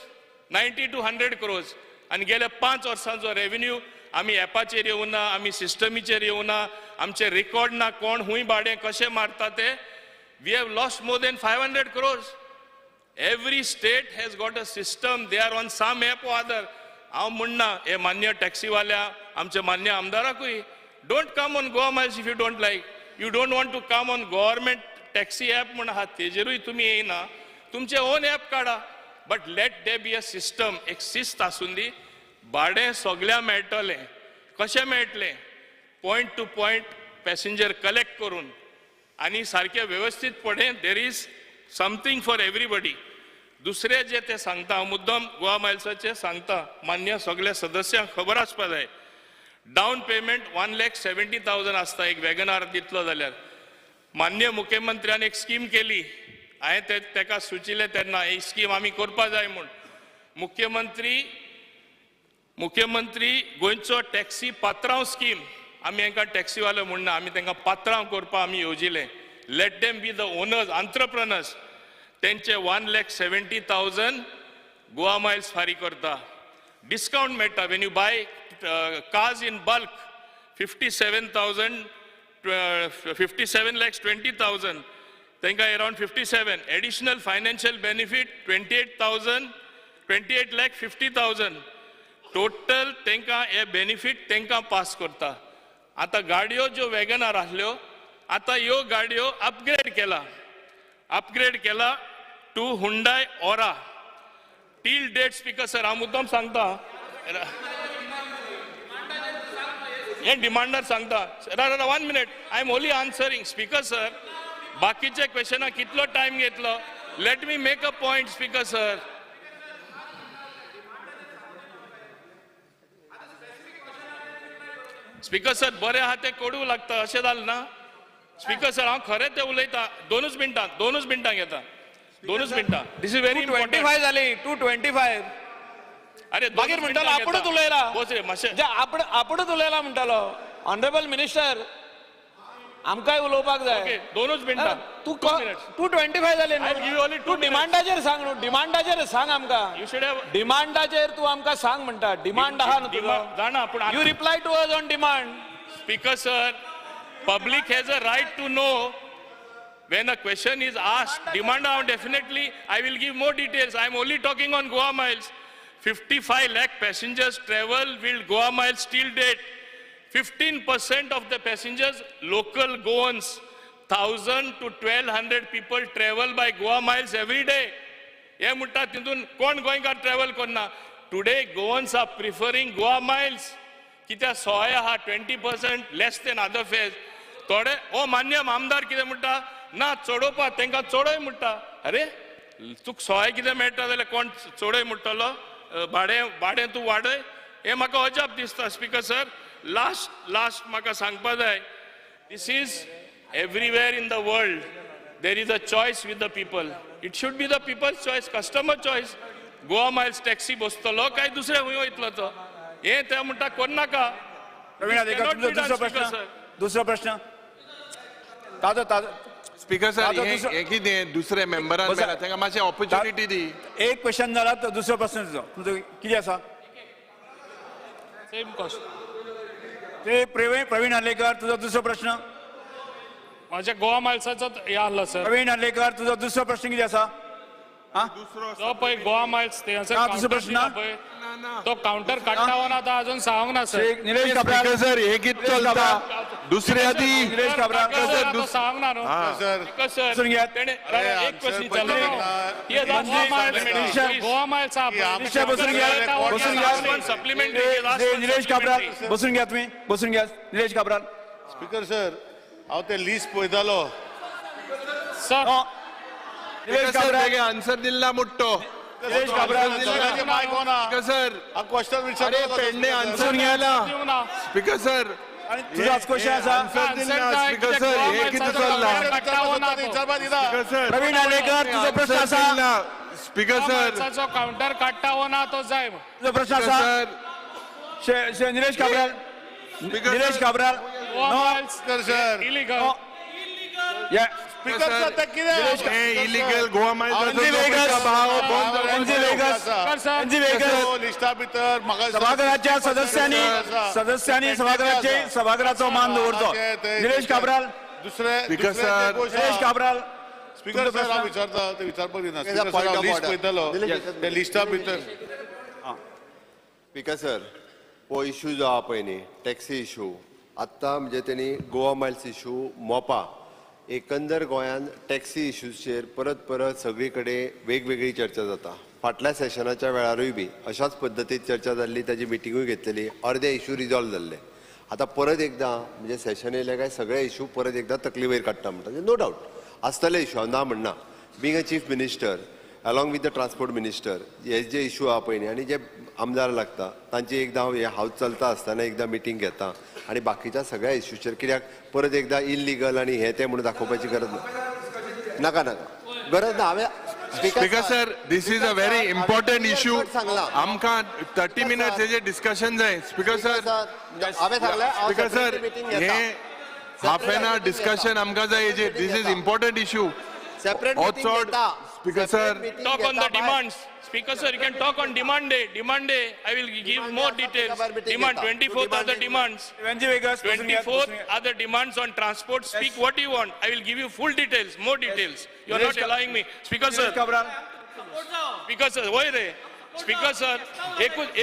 90 to 100 crores. आनी गेल्या 5 वर्सांचो रेवेन्यू आमी एपाचेर येवना, आमी सिस्टमीचेर येवना, आमचे रेकॉर्ड ना, कोण हुंय भाडें कशें मारता ते, we have lost more than 500 crores. Every state has got a system, they are on some app or other. हांव म्हणना हे मान्य टॅक्सीवाल्या आमचे मान्य आमदाराकूय, don't come on Goa Miles if you don't like. You don't want to come on government taxi app म्हूण आहा तेजेरूय तुमी येयना, तुमचे ओन एप काडा. But let there be a system, एक शिस्त आसून दी. भाडें सगळ्या मेळटलें. कशें मेळटलें? Point to point passenger collect करून आनी सारकें वेवस्थीतपणे there is something for everybody. दुसरे जे ते सांगता, हांव मुद्दम गोवा मायल्साचे सांगता, मान्य सगळ्या सदस्यांक खबर आसपा जाय. डावन पेमेंट 1,70,000 आसता एक वॅगनार दितलो जाल्यार. मान्य मुख्यमंत्र्यान एक स्कीम केली, हांवें तेका सुचिल्लें तेन्ना ही स्कीम आमी करपा जाय म्हूण. मुख्यमंत्री गोंयचो टॅक्सी पात्रांव स्कीम, आमी हांकां टॅक्सीवाले म्हणना, आमी तांकां पात्रांव करपाक आमी येवजिलें. Let them be the owners, entrepreneurs. तेंचे 1,70,000 गोवा मायल्स फारीक करता. डिस्कावंट मेळटा when you buy cars in bulk, 57,20,000 तांकां around 57. Additional financial benefit 28,50,000 total तांकां हे बेनिफीट तांकां पास करता. आतां गाडयो ज्यो वॅगनार आसल्यो, आतां ह्यो गाडयो अपग्रेड केला, to Hyundai Aura. Till date speaker sir, हांव मुद्दम सांगता, हे डिमांडर सांगता. 1 minute, I am only answering speaker sir. बाकीच्या क्वेश्चनाक कितलो टायम घेतलो? Let me make a point speaker sir. Speaker sir, बरें आहा तें कोडू लागता अशें जालें ना? स्पीकर सर, हांव खरें तें उलयता. 2 मिनटां घेता, 2 मिनटां. This is very important. 225 जाली, 225. अरे मागीर म्हणटालो आपुणूच उलयला, आपुणूच उलयला म्हणटालो. ऑनरेबल मिनिस्टर, आमकांय उलोवपाक जाय. 2 मिनटां. तूं 225 जाले न्हू, तूं डिमांडाचेर सांग न्हू, डिमांडाचेर सांग आमकां. डिमांडाचेर तूं आमकां सांग म्हणटा. डिमांड आहा न्हू तुजो, जाणा, पूण you reply to us on demand. Speaker sir, public has a right to know When a question is asked, demand हांव definitely I will give more details. I am only talking on Goa Miles. 55 lakh passengers travel with Goa Miles till date. 15% of the passengers local Goans. 1,000 to 1,200 people travel by Goa Miles every day. हे म्हणटा तितून कोण गोंयकार travel करना. Today Goans are preferring Goa Miles. कित्याक सोय आहा, 20% less than other fares. थोडे ओ मान्य आमदार कितें म्हणटा, ना चडोवपा तांकां चडय म्हणटा. अरे तुका सोय कितें मेळटा जाल्यार कोण चडय म्हणटलो, भाडें भाडें तूं वाडय. हें म्हाका अजाप दिसता स्पीकर सर. लास्ट लास्ट म्हाका सांगपा जाय, this is everywhere in the world there is a choice with the people. It should be the people's choice, customer choice. Goa Miles taxi बसतलो काय दुसरे खंय वयतलो तो, हें ते म्हणटा करनाका. दुसरो प्रश्न, दुसरो प्रश्न ताजो ताजो. स्पीकर सर हे कितें दुसरे मेंबरान मेळ्ळा तांकां मातशें ऑपॉर्च्युनिटी दी. एक क्वेश्चन जाला तर दुसरो प्रश्न तुजो तुमचो कितें आसा? Same question. ते प्रवीण आर्लेकर तुजो दुसरो प्रश्न. माझ्या गोवा मायल्साचो हे आसलो सर. प्रवीण आर्लेकर तुजो दुसरो प्रश्न कितें आसा? जो पळय गोवा मायल्स ते दुसरो प्रश्न तो काउंटर काडटा वो ना तो अजून सांगूंक ना सर. निलेश काब्राल सर हे कितें चलता दुसरे आदी निलेश काब्राल सांगूंक ना न्हू सर. एक क्वेश्चन विचारलो गोवा मायल्स बसून घ्या, बसून घ्या. सप्लिमेंटरी निलेश काब्राल बसून घ्या, तुम्ही बसून घ्या. निलेश काब्राल. स्पीकर सर हांव ते लिस्ट पळयतालो सर. सर आन्सर दिल्ला मुट्टो Nilesh Cabral sir. Question Pednem answer गेला स्पीकर सर. तुझाच क्वेश्चन आसा स्पीकर सर हे कितें चल्लां? प्रवीण आर्लेकर तुजो प्रश्न आसा. स्पीकर सर काउंटर काडटा वो ना तो जाय तुजो प्रश्न आसा. निलेश काब्राल, निलेश काब्राल. इलिगल इलिगल गोवा सभाघराच्या सदस्यांनी सदस्यांनी सभाघराचे सभाघराचो मान दवरचो. निलेश काब्राल. दुसरे निलेश काब्राल. स्पीकर सर हांव विचारता ते विचारपाक दिना. लिस्ट पळयतालो त्या लिस्टा भितर. स्पीकर सर हो इशू जो आहा पळय न्ही टॅक्सी इशू, आत्तां म्हणजे तेणी गोवा मायल्स इशू मोपा एकंदर गोंयांत टॅक्सी इशूचेर परत परत सगळी कडेन वेगवेगळी चर्चा जाता. फाटल्या सेशनाच्या वेळारूय बी अशाच पद्दतीन चर्चा जाल्ली, ताजी मिटिंगूय घेतलेली, अर्दे इशू रिजॉल्व जाल्ले. आतां परत एकदां म्हणजे सेशन येयले काय सगळे इशू परत एकदां तकली वयर काडटा म्हणटा. नो डावट आसतले इशू, हांव ना म्हणना. Being a chief minister along with the transport minister हे जे इशू आहा पळय न्ही आनी जे आमदार लागता तांची एकदां हांव हे हावज चलता आसतना एकदां मिटींग घेता आनी बाकीच्या सगळ्या इशूचेर कित्याक परत एकदां इलिगल आनी हें तें म्हणून दाखोवपाची गरज ना. नाका नाका गरज ना. हांवें speaker sir this is a very important issue. आमकां 30 मिनट्स हेजेर डिस्कशन जाय. स्पीकर सर हांवें सांगलें स्पीकर सर हें हाफ एन our discussion आमकां जाय हेजेर. This is important issue. Separate meeting घेता. Speaker sir talk on the demands. Speaker sir, you can talk on demand day. Demand day, I will give more details. Demand 24th are the demands. 24th are the demands on transport. Speak what you want. I will give you full details, more details. You are not allowing me. Speaker sir. Speaker sir, वय रे. Speaker sir,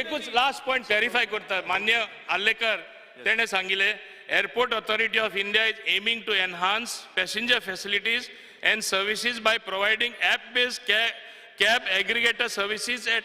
एकूच last point clarify करता. मान्य आर्लेकर तेणे सांगिले, Airport Authority of India is aiming to enhance passenger facilities and services by providing app-based cab aggregator services at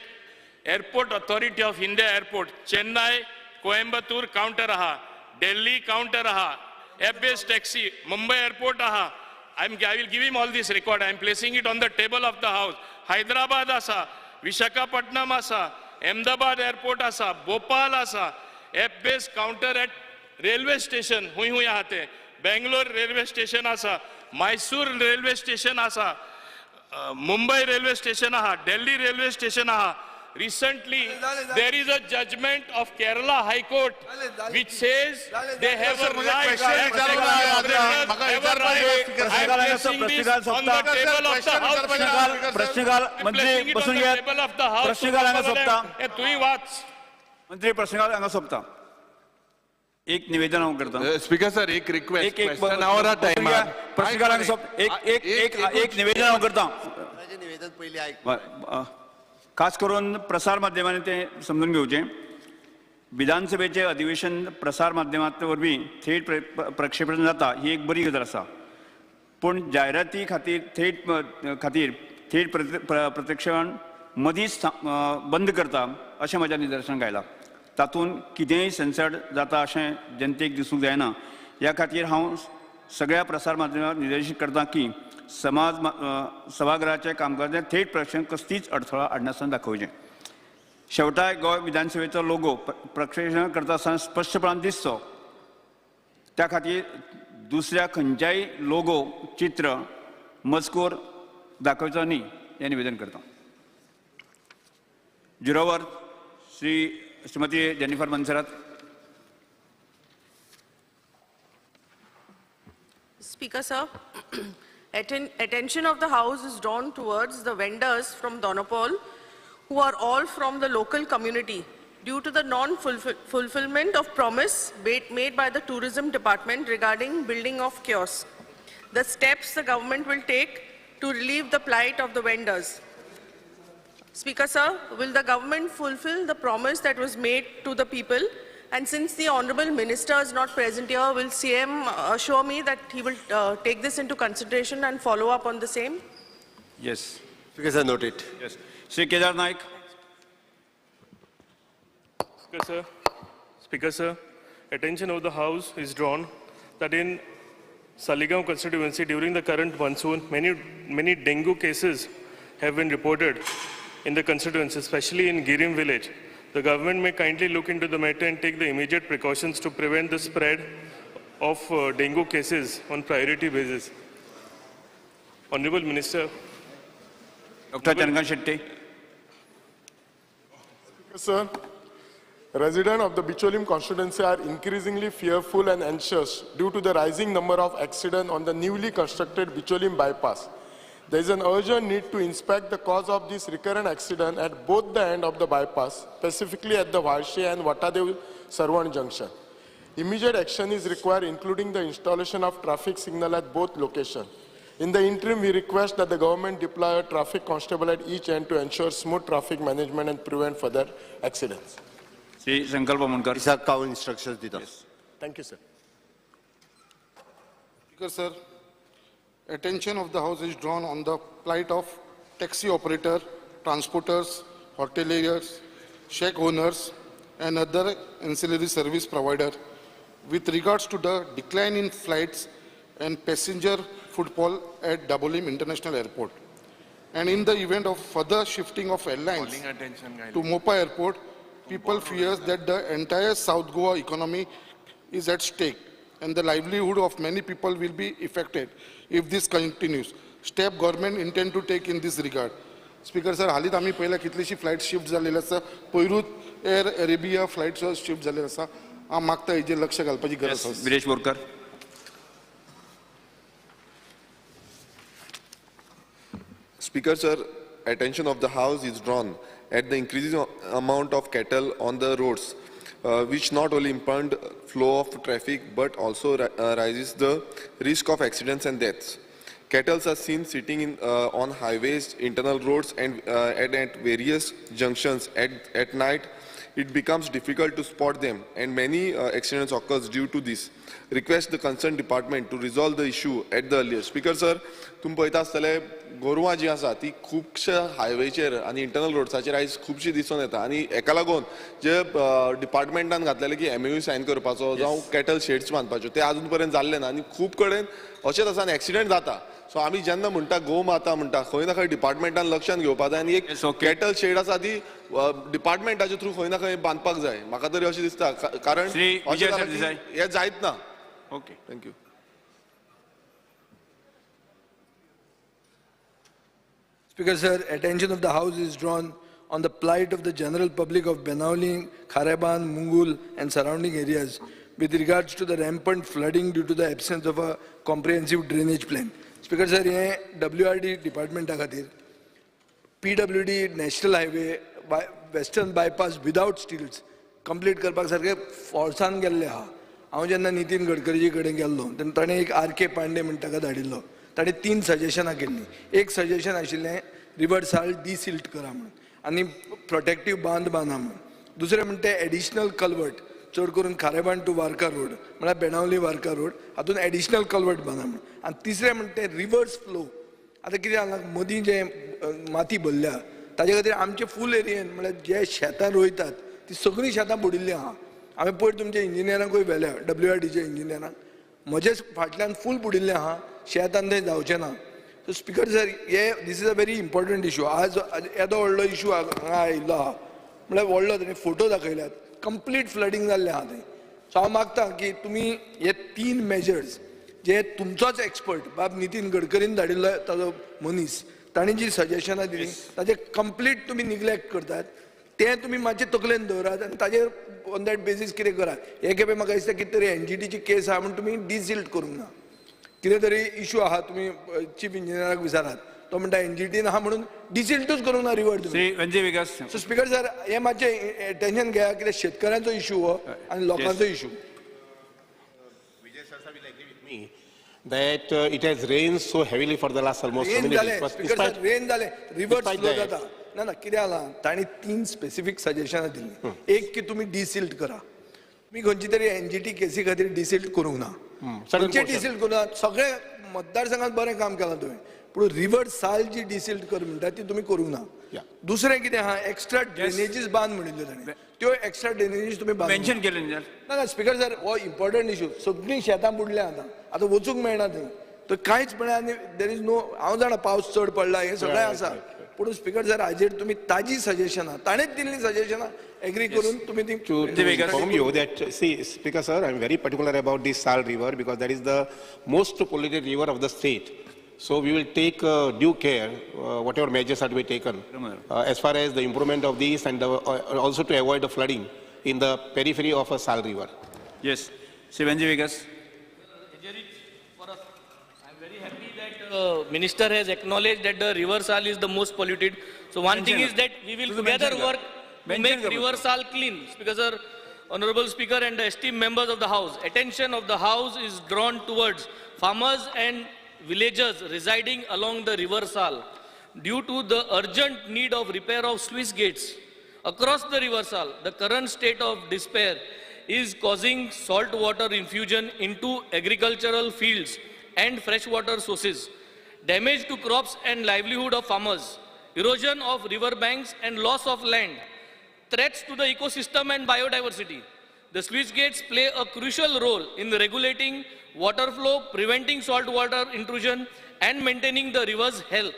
Airport Authority of India Airport, Chennai, Coimbatore counter aha, Delhi counter aha, app-based taxi, Mumbai Airport aha. I will give him all this record. I am placing it on the table of the house. Hyderabad asa, Visakhapatnam asa, Ahmedabad Airport asa, Bhopal asa, app-based counter at railway station, hui hui ahate, Bangalore railway station asa, Mysore railway station asa, Mumbai railway station aha, Delhi railway station aha. Recently, there is a judgment of Kerala High Court which says they have a right. I am placing this on the table of the house. प्रश्नकाल मंत्री बसून घ्या. प्रश्नकाल हांगा सोंपता. तुवें वाच. मंत्री प्रश्नकाल हांगा सोंपता. एक निवेदन हांव करता. स्पीकर सर, एक रिक्वेस्ट. एक एक एक एक निवेदन हांव करता. निवेदन पयलीं आयक. खास करून प्रसार माध्यमांनी तें समजून घेवचें. विधानसभेचें अधिवेशन प्रसार माध्यमां वरवीं थेट प्रक्षेपण जाता ही एक बरी गजाल आसा, पूण जायराती खातीर थेट प्रत्यक्षण मदींच बंद करता अशें म्हज्या निदर्शनाक आयलां. तातूंत कितेंय सेन्सर्ड जाता अशें जनतेक दिसूंक जायना. ह्या खातीर हांव सगळ्या प्रसार माध्यमांक निर्देशीत करता की समाज सभागृहाच्या कामकाजांत थेट प्रक्षेपण कसलीच अडथळा हाडनासतना दाखोवचें. शेवटाक गोंय विधानसभेचो लोगो प्रक्षेपण करता आसतना स्पश्टपणान दिसचो त्या खातीर दुसऱ्या खंयच्याय लोगो चित्र मजकूर दाखोवचो न्ही हें निवेदन करता. Zero hour Shrimati Jennifer Monserrate. Speaker sir, attention of the House is drawn towards the vendors from Donopol who are all from the local community due to the non-fulfillment of promise made by the tourism department regarding building of kiosks. The steps the government will take to relieve the plight of the vendors. Speaker sir, will the government fulfill the promise that was made to the people? And since the Honorable Minister is not present here, will CM assure me that he will take this into consideration and follow up on the same? Yes. Speaker sir, noted. Yes. Shri Kedar Naik. Speaker sir, attention of the House is drawn that in Saligao constituency during the current monsoon, many dengue cases have been reported in the constituency, especially in Girim village. The government may kindly look into the matter and take the immediate precautions to prevent the spread of dengue cases on priority basis. Honorable Minister. Dr. Chandrakant Shetty. Sir, residents of the Bicholim constituency are increasingly fearful and anxious due to the rising number of accidents on the newly constructed Bicholim bypass. There is an urgent need to inspect the cause of this recurrent accident at both the end of the bypass, specifically at the Varshe and Vatadev Sarvan junction. Immediate action is required, including the installation of traffic signal at both locations. In the interim, we request that the government deploy a traffic constable at each end to ensure smooth traffic management and prevent further accidents. Shri Sankalp Amonkar. Instructions. Yes. Thank you, sir. Speaker, sir, attention of the House is drawn on the plight of taxi operator, transporters, hoteliers, shack owners, and other ancillary service provider with regards to the decline in flights and passenger footfall at Dabolim International Airport. And in the event of further shifting of airlines to Mopa Airport, people fears that the entire South Goa economy is at stake and the livelihood of many people will be affected if this continues. Step government intend to take in this regard. Speaker sir, हालींच आमी पळयल्या कितलीशी flight shift जाल्लेली आसा. पयरूच air Arabia flight shift जाल्लेली आसा. हांव मागता हेजेर लक्ष घालपाची गरज आसा. Viresh Borkar. Speaker sir, attention of the House is drawn at the increasing amount of cattle on the roads, which not only impede flow of traffic but also raises the risk of accidents and deaths. Cattle are seen sitting in, on highways, internal roads, and at various junctions. At night, it becomes difficult to spot them, and many accidents occurs due to this. Request the concerned department to resolve the issue at the earliest. Speaker sir, तुम पळयता आसतले गोरवां जी आसा ती खुबश्या हायवेचेर आनी इंटरनल रोड्साचेर आयज खुबशी दिसून येता आनी हेका लागून जे डिपार्टमेंटान घातलेले की एमओयू सायन करपाचो जावं कॅटल शेड्स बांदपाच्यो ते आजून पर्यंत जाल्ले ना आनी खूब कडेन अशेंच आसा आनी एक्सिडंट जाता. सो आमी जेन्ना म्हणटा गो माता म्हणटा खंय ना खंय डिपार्टमेंटान लक्षान घेवपा जाय आनी एक कॅटल शेड आसा ती डिपार्टमेंटाच्या थ्रू खंय ना खंय बांदपाक जाय. म्हाका तरी अशें दिसता, कारण हें जायत ना. Okay, thank you. Speaker sir, attention of the House is drawn on the plight of the general public of Benaulim, Khareban, Mungul and surrounding areas with regards to the rampant flooding due to the absence of a comprehensive drainage plan. Speaker sir, हे WRD department खातीर PWD National Highway Western Bypass without stilts complete करपाक सारके फोर्सान गेल्ले आहा. हांव जेन्ना नितीन गडकरीजी कडेन गेल्लो तेन्ना ताणें एक आर के पांडे म्हण ताका धाडिल्लो. ताणें 3 सजेशनां केल्लीं. एक सजेशन आशिल्लें रिवर साल डिसिल्ट करा म्हणून आनी प्रोटेक्टीव बांद बांदा म्हणून. दुसरें म्हणटा तें एडिशनल कल्वर्ट, चड करून खारेबांद टू वारका रोड म्हळ्यार बेणावली वारका रोड हातून एडिशनल कल्वर्ट बांदा म्हणून. आनी तिसरें म्हणटा तें रिवर्स फ्लो. आतां कितें जालां, मदीं जें माती भरल्या ताजे खातीर आमचे फूल एरियेन म्हळ्यार जे शेतां रोयतात ती सगळीं शेतां बुडिल्लीं आहा. हांवें पयर तुमच्या इंजिनियरांकूय व्हेल्या, WRDच्या इंजिनियरांक, म्हजेच फाटल्यान फूल बुडिल्लें आहा शेत आनी थंय जावचें ना. सो स्पिकर सर, हे this is a very important issue. आज येदो व्हडलो इशू हांगा आयिल्लो आहा, म्हळ्यार व्हडलो ताणें फोटो दाखयल्यात, कंप्लीट फ्लडींग जाल्लें आहा थंय. सो हांव मागता की तुमी हे 3 मेजर्स जे तुमचोच एक्सपर्ट बाब नितीन गडकरीन धाडिल्लो ताजो मनीस, ताणें जी सजेशनां दिली ताजे कंप्लीट तुमी निग्लेक्ट करतात, तें तुमी मातशें तकलेन दवरात आनी ताजेर ऑन that basis कितें करात. हे खेपे म्हाका दिसता कितें तरी NGTची केस आहा म्हूण तुमी डिसिल्ट करूंक ना, कितें तरी इशू आहा, तुमी चीफ इंजिनियराक विचारात, तो म्हणटा NGTन आहा म्हणून डिसिल्टूच करूंक ना रिवर. सो स्पिकर सर, हें मातशें टेन्शन घेया, कित्याक शेतकऱ्यांचो इशू हो आनी लोकांचो issue. That it has rained so heavily for the last almost so many days. Speaker sir, rain जालें, रिवर्स फ्लो जाता. ना ना, कितें जालां, तांणी 3 स्पेसिफीक सजेशनां दिल्लीं. एक की तुमी डिसिल्ट करा, तुमी खंयची तरी NGT केसी खातीर डिसिल्ट करूंक ना, खंयचे डिसिल्ट करूंक ना, सगळे मतदारसंघात बरें काम केलां तुवें, पूण रिवर साल जी डिसिल्ट कर म्हणटा ती तुमी करूंक ना. दुसरें कितें आहा, एक्स्ट्रा ड्रेनेजीस बांद म्हणिल्ल्यो ताणें, त्यो एक्स्ट्रा ड्रेनेजीस तुमी मेन्शन केले ना. ना स्पिकर सर, हो इम्पॉर्टंट इशू. सगळीं शेतां बुडल्या आतां, आतां वचूंक मेळना थंय, तर कांयच म्हळ्यार आनी there is no, हांव जाणा पावस चड पडला हें सगळें आसा, पूण स्पिकर सर हाजेर तुमी ताजी सजेशनां, ताणेंच दिल्लीं सजेशनां एग्री करून तुमी ती. Inform you that, see, Speaker sir, I am very particular about this Sal river because that is the most polluted river of the state. So we will take due care, whatever measures are to be taken as far as the improvement of these and also to avoid the flooding in the periphery of a Sal river. Yes, Shri Venzy Viegas. I'm very happy that Minister has acknowledged that the river Sal is the most polluted. So one thing is that we will together work to make river Sal clean. Because sir, Honorable Speaker and the esteemed members of the House, attention of the House is drawn towards farmers and villagers residing along the river Sal due to the urgent need of repair of sluice gates across the river Sal. The current state of despair is causing salt water infusion into agricultural fields and freshwater sources, damage to crops and livelihood of farmers, erosion of river banks and loss of land, threats to the ecosystem and biodiversity. The sluice gates play a crucial role in regulating water flow, preventing salt water intrusion, and maintaining the river's health.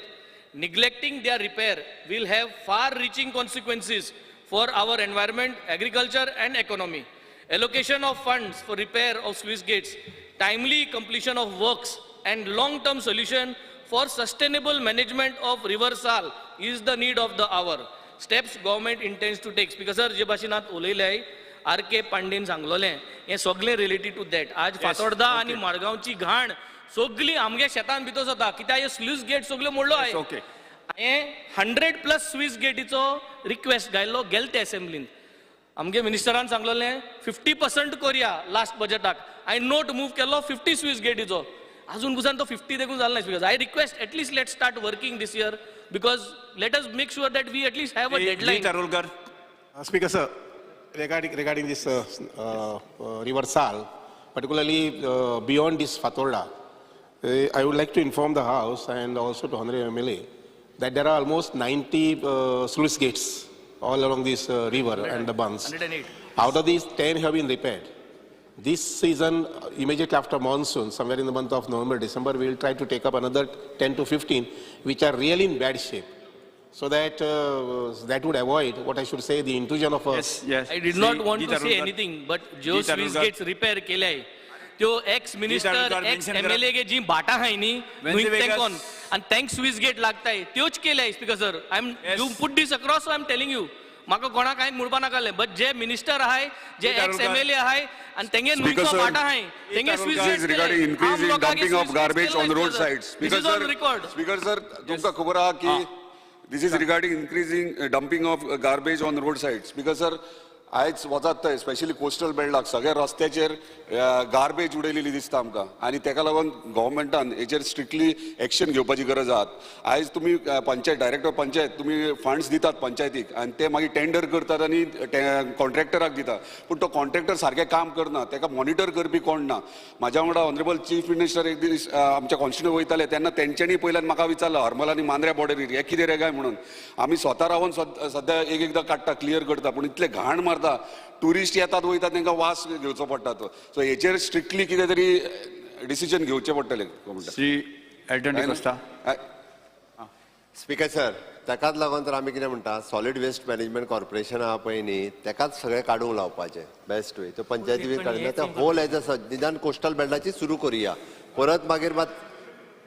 Neglecting their repair will have far-reaching consequences for our environment, agriculture, and economy. Allocation of funds for repair of sluice gates, timely completion of works, and long-term solution for sustainable management of river Sal is the need of the hour. Steps government intends to take. Speaker sir, जे भाशेन आत उलयले R K Pandian सांगलोलें हें सगळें related two that. आज फातोर्डा आनी माडगांवची घाण सगळी आमगे शेतान भितर जाता, कित्याक हे स्लूस गेट सगळ्यो मोडलो. हांवें 100+ स्विस गेटीचो रिक्वेस्ट घायल्लो गेल ते असेंब्लीन. आमगे मिनिस्टरान सांगलोलें 50% करया लास्ट बजेटाक. हांवें नोट मूव केल्लो 50 स्विस गेटीचो, अजून पसून तो 50 देखून जालो ना. Because I request at least let start working this year, because let us make sure that we at least have a deadline. Speaker sir, regarding this river Sal, particularly beyond this Fatorda, I would like to inform the House and also to Honorable MLA that there are almost 90 sluice gates all along this river and the bunds. 108. Out of these, 10 have been repaired. This season, immediately after monsoon, somewhere in the month of November, December, we will try to take up another 10 to 15, which are really in bad shape. So that that would avoid, what I should say, the intrusion of a... Yes, yes. I did not want to say anything, but जो Swiss Gates repair केले त्यो ex minister, x MLA K जी भाटा हाय न्ही तेंकोन आनी thank Swiss gate लागताय त्योच केले. Speaker sir, I am, you put this across, I am telling you, म्हाका कोणाक कांय म्हणपा नाकालें, बट जे मिनिस्टर आहाय, जे एक्स एमएलए आहाय आनी तेंगे न्हंयचो भाटा आहाय तेंगे स्विस gates regarding increase in dumping of garbage on road sides. This is on record. Speaker sir, तुमकां खबर आहा की this is regarding increasing dumping of garbage on road sides. Because sir, आयज वचात थंय स्पेशली कोस्टल बेल्टाक सगळ्या रस्त्याचेर गार्बेज उडयलेली दिसता आमकां आनी तेका लागून गव्हर्मेंटान हेचेर स्ट्रिक्टली एक्शन घेवपाची गरज आहा. आयज तुमी पंचायत डायरेक्टर पंचायत तुमी फंड्स दितात पंचायतीक आनी ते मागीर टेंडर करतात आनी कॉन्ट्रॅक्टराक दितात, पूण तो कॉन्ट्रॅक्टर सारकें काम करना, तेका मॉनिटर करपी कोण ना. म्हाज्या वांगडा ऑनरेबल चीफ मिनिस्टर एक दीस आमच्या कॉन्स्टिट्युएंट वयताले तेन्ना तेंच्यांनी पयल्यान म्हाका विचारलं हरमल आनी मांद्र्या बॉर्डरीर हें कितें रे काय म्हणून. आमी स्वता रावन सद्या एक एकदां काडटा, क्लियर करता, पूण इतले घाण मारता, ट्युरिस्ट येतात वयतात तांकां वास घेवचो पडटा तो. सो हेचेर स्ट्रिक्टली कितें तरी डिसिजन घेवचें पडटलें. Shri Elton D'Costa. Speaker sir, ताकाच लागून तर आमी कितें म्हणटा, सॉलिड वेस्ट मॅनेजमेंट कॉर्पोरेशन आहा पळय न्ही, तेकाच सगळें काडूंक लावपाचें बेस्ट वे. त्यो पंचायती बी काडना ते होल एज अ निदान कोस्टल बेल्टाची सुरू करुया, परत मागीर मात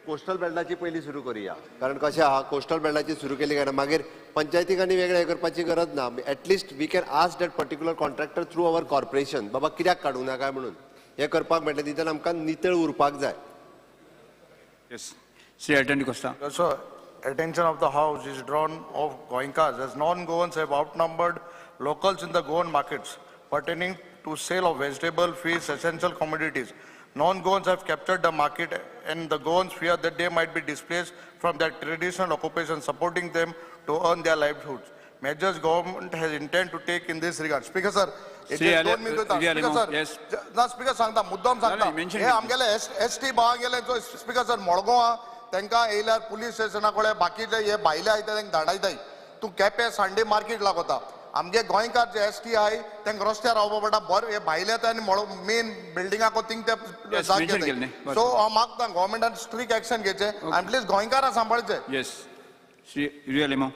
कोस्टल बेल्टाची पयलीं सुरू करुया. कारण कशें आहा, कोस्टल बेल्टाची सुरू केली काय ना मागीर पंचायतीक आनी वेगळें हें करपाची गरज ना. At least we can ask that particular contractor through our corporation, बाबा कित्याक काडूंक ना काय म्हणून, हें करपाक मेळटलें. निदान आमकां नितळ उरपाक जाय. Yes, Shri Elton D'Costa. Sir, attention of the house is drawn of Goenkars as non-Goans have outnumbered locals in the Goan markets pertaining to sale of vegetable, fish, essential commodities. Non-Goans have captured the market and the Goans fear that they might be displaced from their traditional occupation, supporting them to earn their livelihoods. Measures government has intent to take in this regard. Speaker sir, ना speaker सांगता, मुद्दाम सांगता, हे आमगेले S T भावांगेले speaker sir Madgaon तांकां येयल्यार police स्टेशना कडेन बाकीचे हे भायले आयता तांकां धाडायताय. तूं केपें सांडे मार्केट लागता, आमगे गोंयकार जे एस टी आहाय तांकां रस्त्यार रावपा पडटा. बरें हे भायले येता आनी मेन बिल्डिंगाक थिंग ते जाग घेताय. सो हांव मागता गव्हर्मेंटान स्ट्रिक्ट एक्शन घेवचें आनी प्लीज गोंयकारां सांबाळचें. Yes, Shri Yuri Alemao.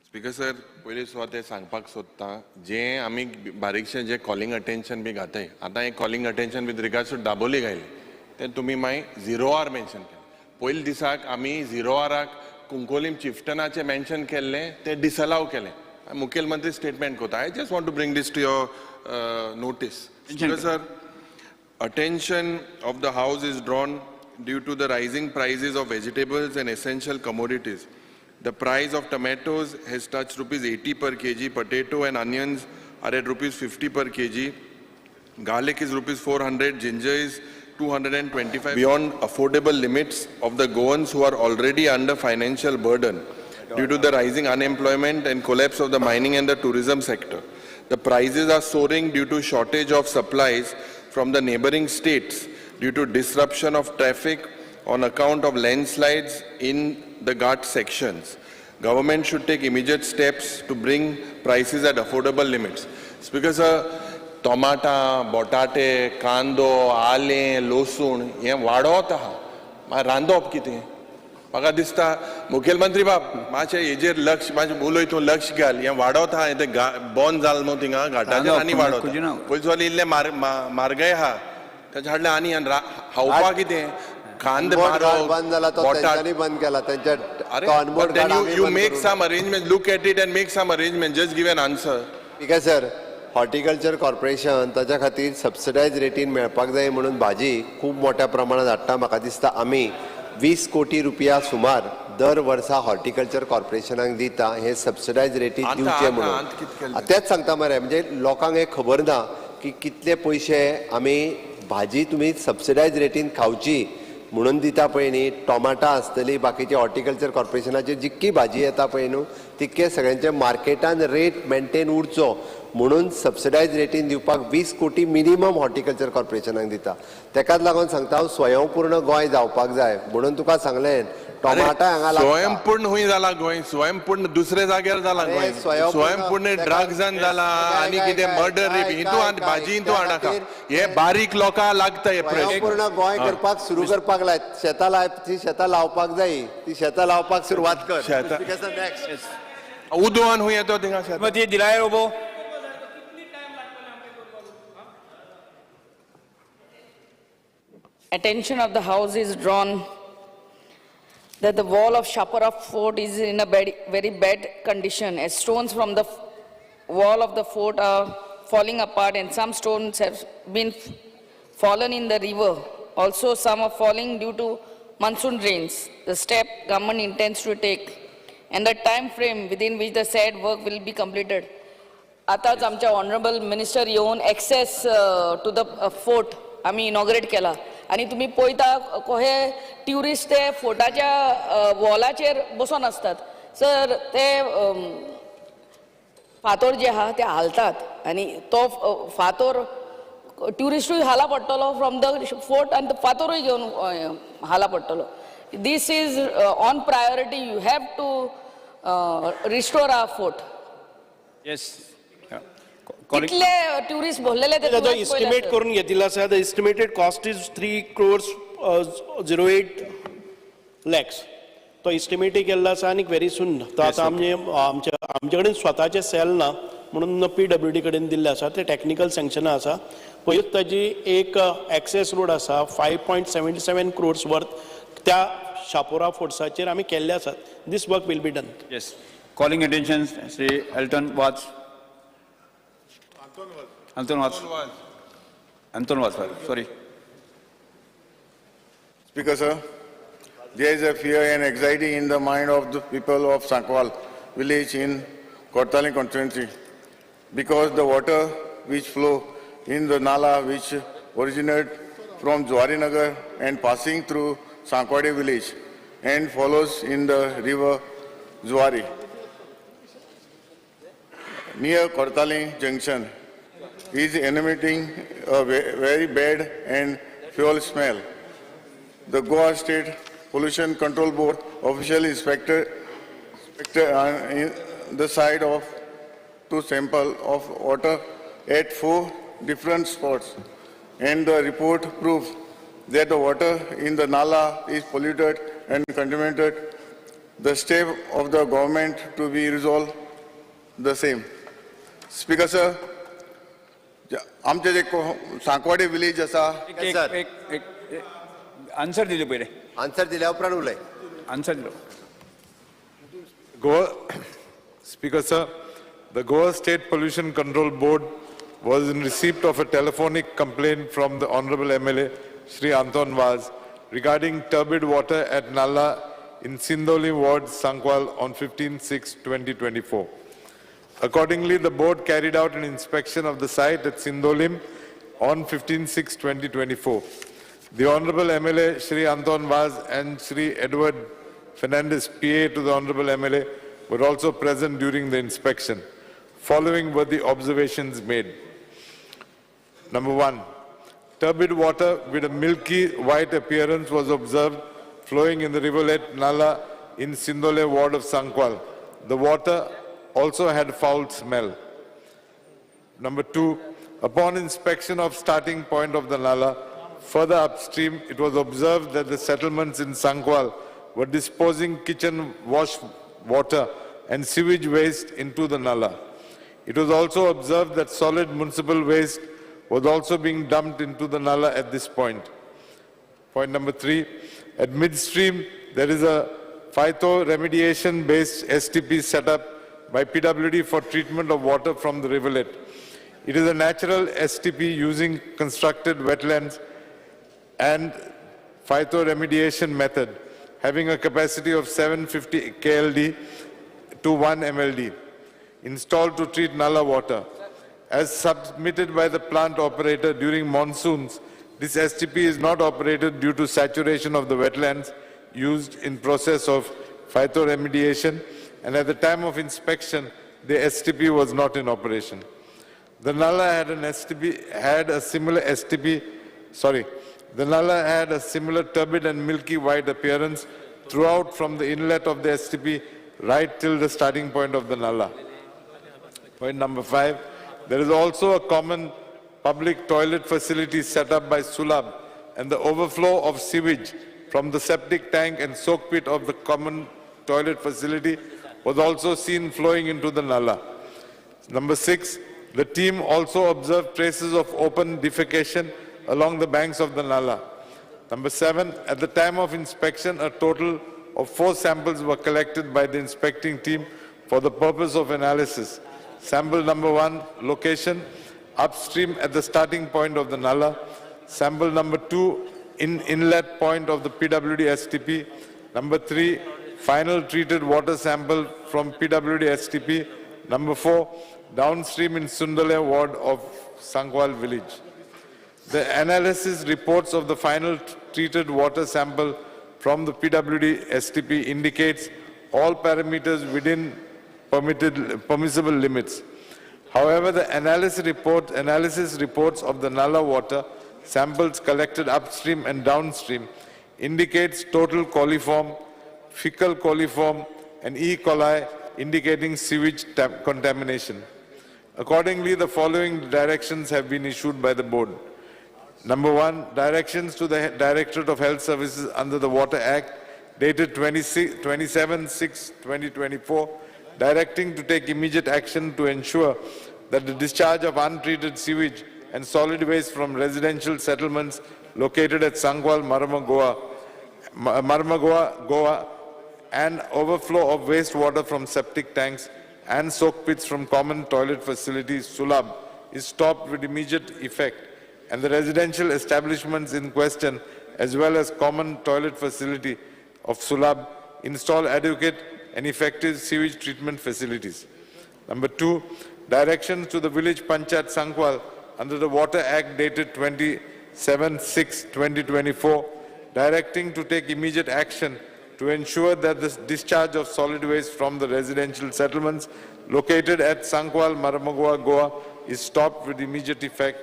Speaker sir, पयलीं सुद्दां तें सांगपाक सोदता, जें आमी बारीकशें जें कॉलिंग अटेन्शन बी घाताय, आतां हें calling attention with regards to Dabolim घायलें तें तुमी मागीर झिरो आर मेन्शन केलें. पयल्या दिसाक आमी झिरो आराक कुंकोलीम चिफ्टनाचें मेन्शन केल्लें तें डिसअलाव केलें. मुखेलमंत्री स्टेटमेंट करता. I just want to bring this to your notice. Speaker sir, attention of the house is drawn due to the rising prices of vegetables and essential commodities. The price of tomatoes has touched rupees 80 per kg, potato and onions are at rupees 50 per kg, garlic is rupees 400, ginger is 225, beyond affordable limits of the Goans who are already under financial burden due to the rising unemployment and collapse of the mining and the tourism sector. The prices are soaring due to shortage of supplies from the neighboring states due to disruption of traffic on account of landslides in the Ghat sections. Government should take immediate steps to bring prices at affordable limits. Speaker sir, टोमाटा, बटाटे, कांदो, आलें, लसूण हें वाडत आहा. मागीर रांदप कितें? म्हाका दिसता मुखेलमंत्री बाब मातशें हेजेर लक्ष, मातशें उलय तूं लक्ष घाल. हें वाडत आहा, तें बंद जालें न्हू थिंगा घाटाचेर आनी वाडत. पयलीं जाल्यार इल्लें म्हारगाय आहा, तेच्या हाडलें आनी खावपाक कितें? कांदे बंद जाला तो तेंच्यांनी बंद केला तेंच्या. You make some arrangement, look at it and make some arrangement, just give an answer. ठीक आहे सर. हॉर्टिकल्चर कॉर्पोरेशन ताच्या खातीर सबसिडायज रेटीन मेळपाक जाय म्हणून भाजी खूब मोठ्या प्रमाणात हाडटा. म्हाका दिसता आमी 20 कोटी रुपया सुमार दर वर्सा हॉर्टिकल्चर कॉर्पोरेशनाक दिता, हे सबसिडायज रेटीन दिवचे म्हणून. तेच सांगता मरे, म्हणजे लोकांक हें खबर ना की कितले पयशे आमी भाजी तुमी सबसिडायज रेटीन खावची म्हणून दिता पळय न्ही. टोमाटां आसतली, बाकीचे हॉर्टिकल्चर कॉर्पोरेशनाचेर जितकी भाजी येता पळय न्हू तितके सगळ्यांचे मार्केटान रेट मेनटेन उरचो म्हणून सबसिडायज रेटीन दिवपाक 20 कोटी मिनिमम हॉर्टिकल्चर कॉर्पोरेशनाक दिता. तेकाच लागून सांगता हांव, स्वयंपूर्ण गोंय जावपाक जाय म्हणून तुका सांगलें. टोमाटा हांगा स्वयंपूर्ण हुंय जाला गोंय, स्वयंपूर्ण दुसऱ्या जाग्यार जाला गोंय, स्वयंपूर्ण ड्रग्सान जाला आनी कितें मर्डर रेप हितू भाजी हितू हाडनाका. हे बारीक लोकांक लागता हे प्रश्न. स्वयंपूर्ण गोंय करपाक सुरू करपाक लाय, शेतां लाय, ती शेतां लावपाक जाय, ती शेतां लावपाक सुरवात कर. उदवान हुंय येतो थिंगा. दिलाय robo. Attention of the house is drawn that the wall of Chapora Fort is in a very bad condition, as stones from the wall of the fort are falling apart and some stones have been fallen in the river. Also, some are falling due to monsoon rains. The step government intends to take and the time frame within which the said work will be completed. आतांच आमच्या honourable minister येवन access two the fort आमी inaugurate केला आनी तुमी पळयता कोहे tourist ते फोर्टाच्या वॉलाचेर बसोन आसतात सर. ते फातोर जे आहा ते हालतात आनी तो फातोर ट्युरिस्टूय हाला पडटलो फ्रॉम the fort आनी तो फातोरूय घेवन हाला पडटलो. This is on priority. You have to restore our fort. Yes. कितले ट्युरिस्ट भरलेले ते ताजो तुवेंच पळयला, इस्टिमेट sir. करून घेतिल्लो आसा. The estimated cost is 3 crores 08 lakhs. तो इस्टिमेटय केल्लो आसा आनी व्हेरी सून तो आतां आमचे आमच्या आमचे कडेन स्वताचे सेल ना म्हणून पीडब्ल्यूडी कडेन दिल्ले आसा. ते टॅक्निकल सँक्शनां आसा. पयलींच ताजी एक एक्सेस रोड आसा, 5.77 crores worth, त्या शापोरा फोर्ट्साचेर आमी केल्ले आसात. This work will be done. Yes. Calling attention, Shri Elton Vaz. Anton Vaz. Anton Vaz, sorry. Speaker, sir, there is a fear and anxiety in the mind of the people of Sankwal village in Cortalim constituency because the water which flow in the Nala which originate from Zuarinagar and passing through Sankwade village and follows in the river Zuari near Cortalim junction is emanating a very bad and foul smell. The Goa State Pollution Control Board official inspector in the site of two sample of water at four different spots, and the report proves that the water in the Nala is polluted and contaminated. The step of the government to be resolved the same. Speaker, sir, आमचे जे सांकवाडे village आसा. एक एक एक answer दिले पयले. Answer दिल्या उपरांत उलय. आन्सर दिलो. Goa, Speaker sir, the Goa State Pollution Control Board was in receipt of a telephonic complaint from the Honorable MLA, Shri Anton Vaz, regarding turbid water at Nala in Sindoli Ward, Sankwal on 15/6/2024. Accordingly, the board carried out an inspection of the site at Sindolim on 15/6/2024. The Honorable MLA Shri Anton Vaz and Shri Edward Fernandez, PA to the Honorable MLA, were also present during the inspection. Following were the observations made. Number one, turbid water with a milky white appearance was observed flowing in the rivulet Nala in Sindole ward of Sankwal. The water also had foul smell. Number two, upon inspection of starting point of the Nala, further upstream, it was observed that the settlements in Sankwal were disposing kitchen wash water and sewage waste into the Nala. It was also observed that solid municipal waste was also being dumped into the Nala at this point. Point number three, at midstream, there is a phyto-remediation-based STP set up by PWD for treatment of water from the rivulet. It is a natural STP using constructed wetlands and phytoremediation method, having a capacity of 750 KLD to 1 MLD, installed to treat Nala water. As submitted by the plant operator during monsoons, this STP is not operated due to saturation of the wetlands used in process of phytoremediation, and at the time of inspection, the STP was not in operation. The Nala had an STP, had a similar STP, sorry, the Nala had a similar turbid and milky white appearance throughout from the inlet of the STP right till the starting point of the Nala. Point number five, there is also a common public toilet facility set up by Sulab, and the overflow of sewage from the septic tank and soak pit of the common toilet facility was also seen flowing into the Nala. Number six, the team also observed traces of open defecation along the banks of the Nala. Number seven, at the time of inspection, a total of 4 samples were collected by the inspecting team for the purpose of analysis. Sample number 1, location, upstream at the starting point of the Nala. Sample number 2, in inlet point of the PWD STP. Number 3, final treated water sample from PWD STP. Number 4, downstream in Sundale ward of Sancoale village. The analysis reports of the final treated water sample from the PWD STP indicates all parameters within permissible limits. However, the analysis reports of the Nala water samples collected upstream and downstream indicates total coliform, fecal coliform, and E. coli, indicating sewage contamination. Accordingly, the following directions have been issued by the board. Number 1, directions to the Directorate of Health Services under the Water Act dated 27/6/2024, directing to take immediate action to ensure that the discharge of untreated sewage and solid waste from residential settlements located at Sancoale, Marmagoa, Goa, and overflow of wastewater from septic tanks and soak pits from common toilet facilities, Sulab, is stopped with immediate effect, and the residential establishments in question, as well as common toilet facility of Sulab, install adequate and effective sewage treatment facilities. Number 2, directions to the village Panchayat Sancoale under the Water Act dated 27/6/2024, directing to take immediate action to ensure that the discharge of solid waste from the residential settlements located at Sancoale, Marmagoa, Goa is stopped with immediate effect,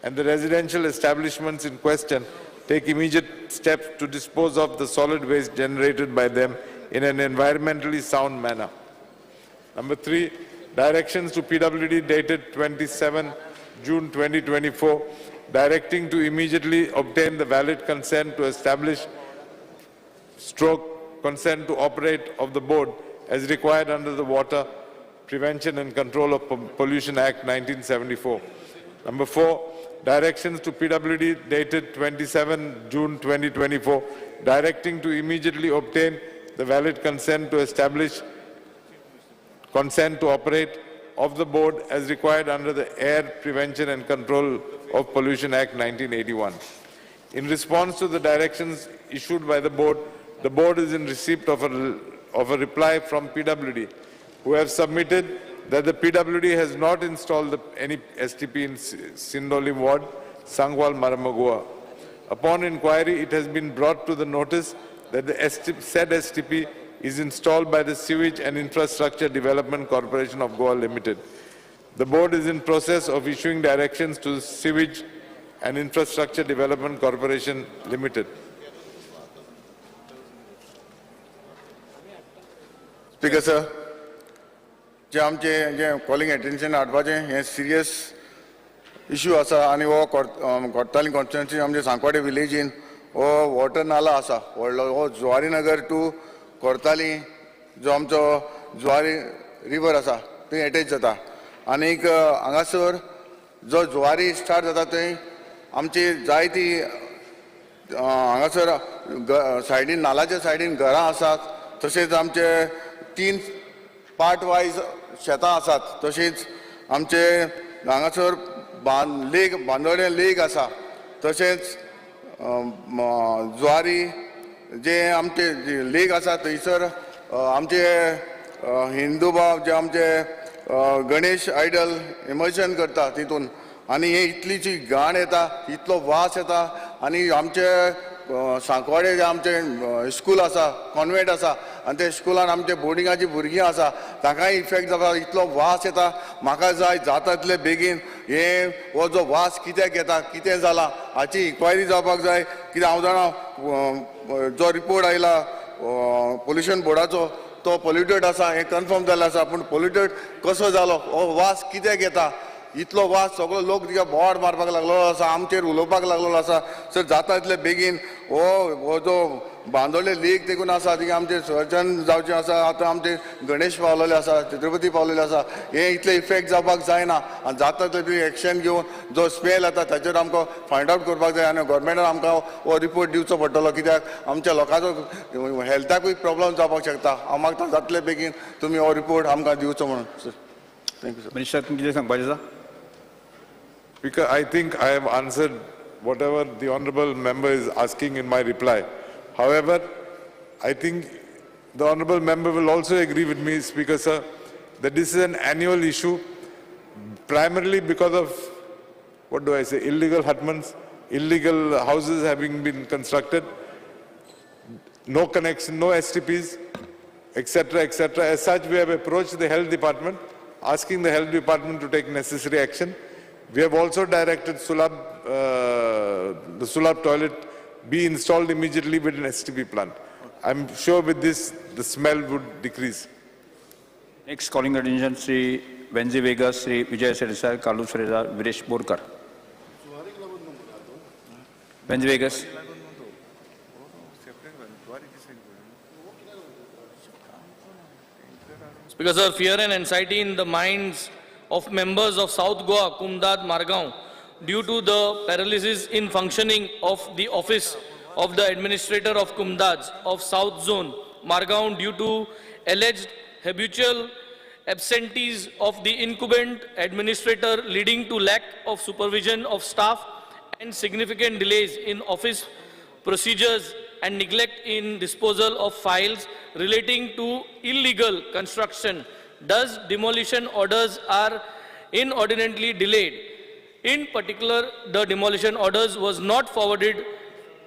and the residential establishments in question take immediate steps to dispose of the solid waste generated by them in an environmentally sound manner. Number 3, directions to PWD dated 27 June 2024, directing to immediately obtain the valid consent to establish stroke consent to operate of the board as required under the Water Prevention and Control of Pollution Act 1974. Number 4, directions to PWD dated 27 June 2024, directing to immediately obtain the valid consent to establish consent to operate of the board as required under the Air Prevention and Control of Pollution Act 1981. In response to the directions issued by the board is in receipt of a reply from PWD, who have submitted that the PWD has not installed any STP in Sindoli ward, Sancoale, Marmagoa. Upon inquiry, it has been brought to the notice that the said STP is installed by the Sewage and Infrastructure Development Corporation of Goa Limited. The board is in process of issuing directions to the Sewage and Infrastructure Development Corporation Limited. Speaker sir, जे आमचे जे calling attention हाडपाचें हें serious issue आसा आनी हो Cortalim constituency आमचे सांकवाडे विलेजीन हो water नाला आसा व्हडलो, हो जुवारी नगर टू कोर्ताली जो आमचो जुवारी रिवर आसा थंय एटॅच जाता आनीक हांगासर जो जुवारी स्टार्ट जाता थंय आमची जायती हांगासर सायडीन नालाच्या सायडीन घरां आसात, तशेंच आमचे 3 पार्ट वायज शेतां आसात, तशेंच आमचे हांगासर लेक बांदोडें लेक आसा, तशेंच जुवारी जे आमचे लेक आसा थंयसर आमचे हिंदू भाव जे आमचे गणेश आयडल इमर्शन करता तितून आनी हे इतली जी घाण येता, इतलो वास येता आनी आमचे सांकवाडे जे आमचे स्कूल आसा, कॉन्वेंट आसा आनी ते स्कुलान आमचे बोर्डिंगाची भुरगीं आसा तांकांय इफेक्ट जाता, इतलो वास येता. म्हाका जाय जाता तितले बेगीन हे हो जो वास कित्याक येता, कितें जाला हाची इन्क्वायरी जावपाक जाय. कित्याक हांव जाणा जो रिपोर्ट आयला पोल्युशन बोर्डाचो तो पोल्युटेड आसा हें कन्फर्म जाल्लें आसा, पूण पोल्युटेड कसो जालो, हो वास कित्याक येता, इतलो वास सगळो लोक तिका बोवाळ मारपाक लागलेलो आसा, आमचेर उलोवपाक लागलेलो आसा. सर जाता तितले बेगीन हो हो जो बांदोडे लेक देखून आसा तिका आमचें सर्जन जावचें आसा. आतां आमचे गणेश पावलेले आसा, छत्रपती पावलेले आसा, हे इतले इफेक्ट जावपाक जायना आनी जाता तितले एक्शन घेवन जो स्मेल येता ताचेर आमकां फायंड आवट करपाक जाय आनी गव्हर्मेंटान आमकां हो रिपोर्ट दिवचो पडटलो, कित्याक आमच्या लोकांचो हेल्थाकूय प्रॉब्लम जावपाक शकता. आमकां जातले बेगीन तुमी हो रिपोर्ट आमकां दिवचो म्हणून. Sir thank you sir. Minister, तुमकां कितें सांगपाचें आसा? Because I think I have answered whatever the honorable member is asking in my reply. However, I think the honorable member will also agree with me, Speaker sir, that this is an annual issue, primarily because of, what do I say, illegal hutments, illegal houses having been constructed, no connection, no STPs, etc., etc. As such, we have approached the health department, asking the health department to take necessary action. We have also directed Sulab, the Sulab toilet be installed immediately with an STP plant. I'm sure with this, the smell would decrease. Next calling attention, Sri Venzi Vegas, Sri Vijay Sardesai, Carlos Ferreira, Viresh Borkar. Venzi Vegas. Because of fear and anxiety in the minds of members of South Goa, Kumdad, Margao, due to the paralysis in functioning of the office of the administrator of Kumdads of South Zone, Margao, due to alleged habitual absentees of the incumbent administrator, leading to lack of supervision of staff and significant delays in office procedures and neglect in disposal of files relating to illegal construction. Thus, demolition orders are inordinately delayed. In particular, the demolition orders was not forwarded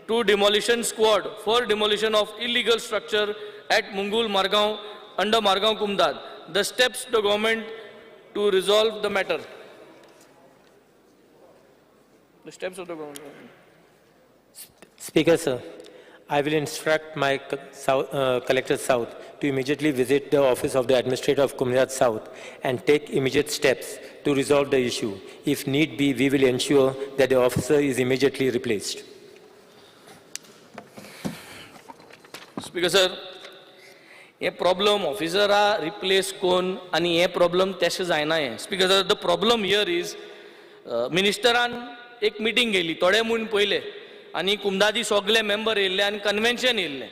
to demolition squad for demolition of illegal structure at Mungul Margao under Margao Kumdad. The steps the government to resolve the matter. The steps of the government. Speaker, sir, I will instruct my Collector South to immediately visit the office of the Administrator of Kumdad South and take immediate steps to resolve the issue. If need be, we will ensure that the officer is immediately replaced. Speaker, sir, हे problem ऑफिसरा replace कोन आनी हे problem तशें जायना हें. Speaker sir, the problem here is मिनिस्टरान एक meeting घेयली थोडे म्हूण पयले आनी कुमदादी सगळे मेंबर येयल्ले आनी कन्वेन्शन येयल्लें.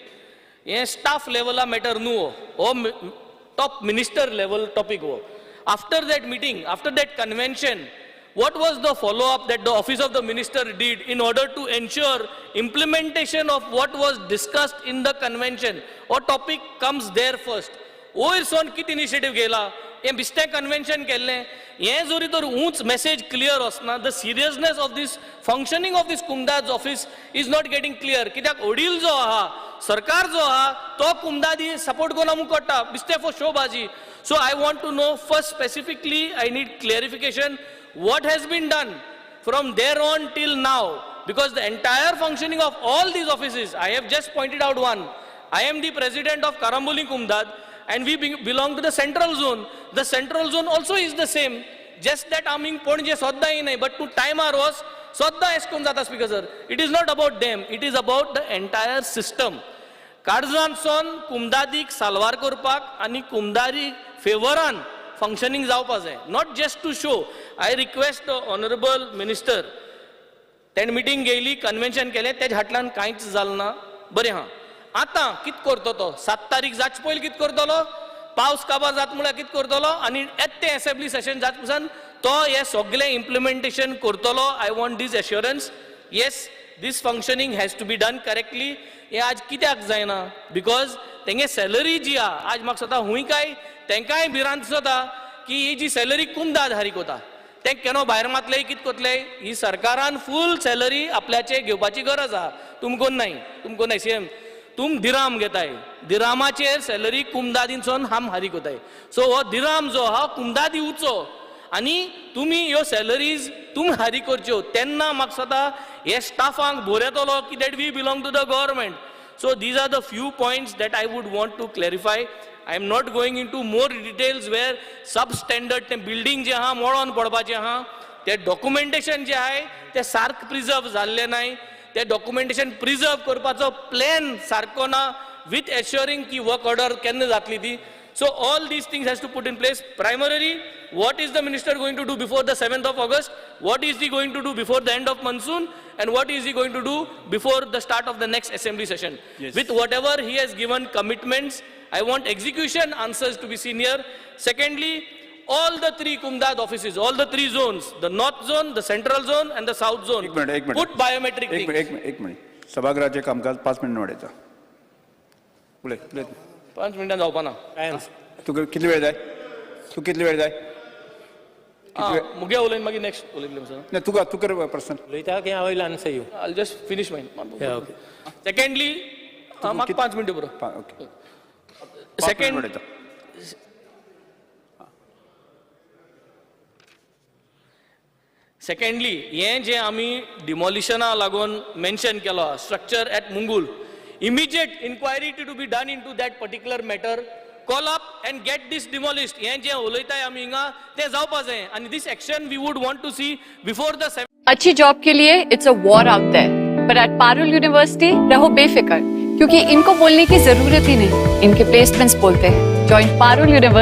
हें स्टाफ लेवला मॅटर न्हू, हो टॉप मिनिस्टर लेवल टॉपीक हो. After that meeting, after that convention, what was the follow-up that the office of the minister did in order to ensure implementation of what was discussed in the convention? Or topic comes there first. वयर सोन कित initiative घेयला, हें बिस्तें convention केल्लें, हें जरी तर ऊंच message clear वचना, the seriousness of this functioning of this Kumdad's office is not getting clear. कित्याक वडील जो आहा, सरकार जो आहा, तो कुमदादी सपोर्ट करून आमकां कळटा, बिस्तें for शोबाजी. So I want to know first specifically, I need clarification what has been done from there on till now, because the entire functioning of all these offices, I have just pointed out one. I am the president of Karamboli Kumdad and we belong to the central zone. The central zone also is the same, just that आमी पणजे सद्दां न्हय, but to टायमार वच सद्दां एश करून जाता. Speaker sir, it is not about them, it is about the entire system. काळजांतसून कुमदादीक साल्वार करपाक आनी कुमदारी फेवरान फंक्शनिंग जावपा जाय, not just to show. I request the honourable minister, तेणें मिटींग घेयली, कन्वेन्शन केलें, तेज्या फाटल्यान कांयच जालें ना. बरें आहा, आतां कित करतो तो 7 तारीख जावचे पयलीं कित करतलो, पावस काबार जाता म्हळ्यार कित करतलो, आनी येता तें एसेंब्ली सेशन जात पसून तो हें सगळें इम्प्लिमेंटेशन करतलो. I want this assurance. Yes, this functioning has to be done correctly. हें आज कित्याक जायना, because तेंगे सॅलरी जी आहा, आज म्हाका दिसता हूंय काय तेंकांय भिरांत दिसता की ही जी सॅलरी कुमदाद हारीक वता, तें केन्ना भायर मातले कित कोतले. ही सरकारान फूल सॅलरी आपल्याचे घेवपाची गरज आहा. तुमकां न्हय, तुमकां न्हय सीएम, तुम दिराम घेताय, दिरामाचेर सॅलरी कुमदादीनसून हाम हारीक वताय. सो हो दिराम जो आहा कुमदाद दिवचो आनी तुमी ह्यो सॅलरीज तुमी हारीक करच्यो, तेन्ना म्हाका दिसता हे स्टाफांक बोर येतलो की that we belong to the government. So these are the few points that I would want to clarify. I am not going into more details where substandard ते बिल्डींग जे आहा मोडोन पडपाचें आहा, ते डॉक्युमेंटेशन जे आहाय ते सारकें प्रिजर्व जाल्लें नाय, ते डॉक्युमेंटेशन प्रिजर्व करपाचो प्लॅन सारको ना, विथ एश्योरिंग की वर्क ऑर्डर केन्ना जातली ती. So all these things has to put in place. Primarily, what is the minister going to do before the 7th of August? What is he going to do before the end of monsoon? And what is he going to do before the start of the next assembly session? Yes. With whatever he has given commitments, I want execution answers to be seen here. Secondly, all the three Kumdad offices, all the three zones, the north zone, the central zone and the south zone, एक minute, एक minute. Put biometric एक things. Minute, एक minute. सभागृहाचे कामकाज 5 minute वाडयता. उलय, उलय. 5 मिनटां जावपा ना. तुका कितले वेळ जाय? तूं कितले वेळ जाय? मुगे उलयन मागीर नेक्स्ट उलयतले सर. ना, तुका तूं कर प्रश्न. उलयता की I will answer you. I just finish mine. Yeah, okay. Secondly, म्हाका 5 मिनटां पुरो. ओके. सेकंड सेकंडली, हें जें आमी डिमॉलिशना लागून मेन्शन केलो structure at Mungul, immediate inquiry to be done into that particular matter, call up and get this demolished. हें जें उलयताय आमी हिंगा तें जावपा जाय आनी this action we would want to see before the अच्छी जॉब के लिए it's a war out there, पर एट पारुल यूनिवर्सिटी रहो बेफिक्र, क्योंकि इनको बोलने की जरूरत ही नहीं, इनके प्लेसमेंट्स बोलते हैं। Join Parul university.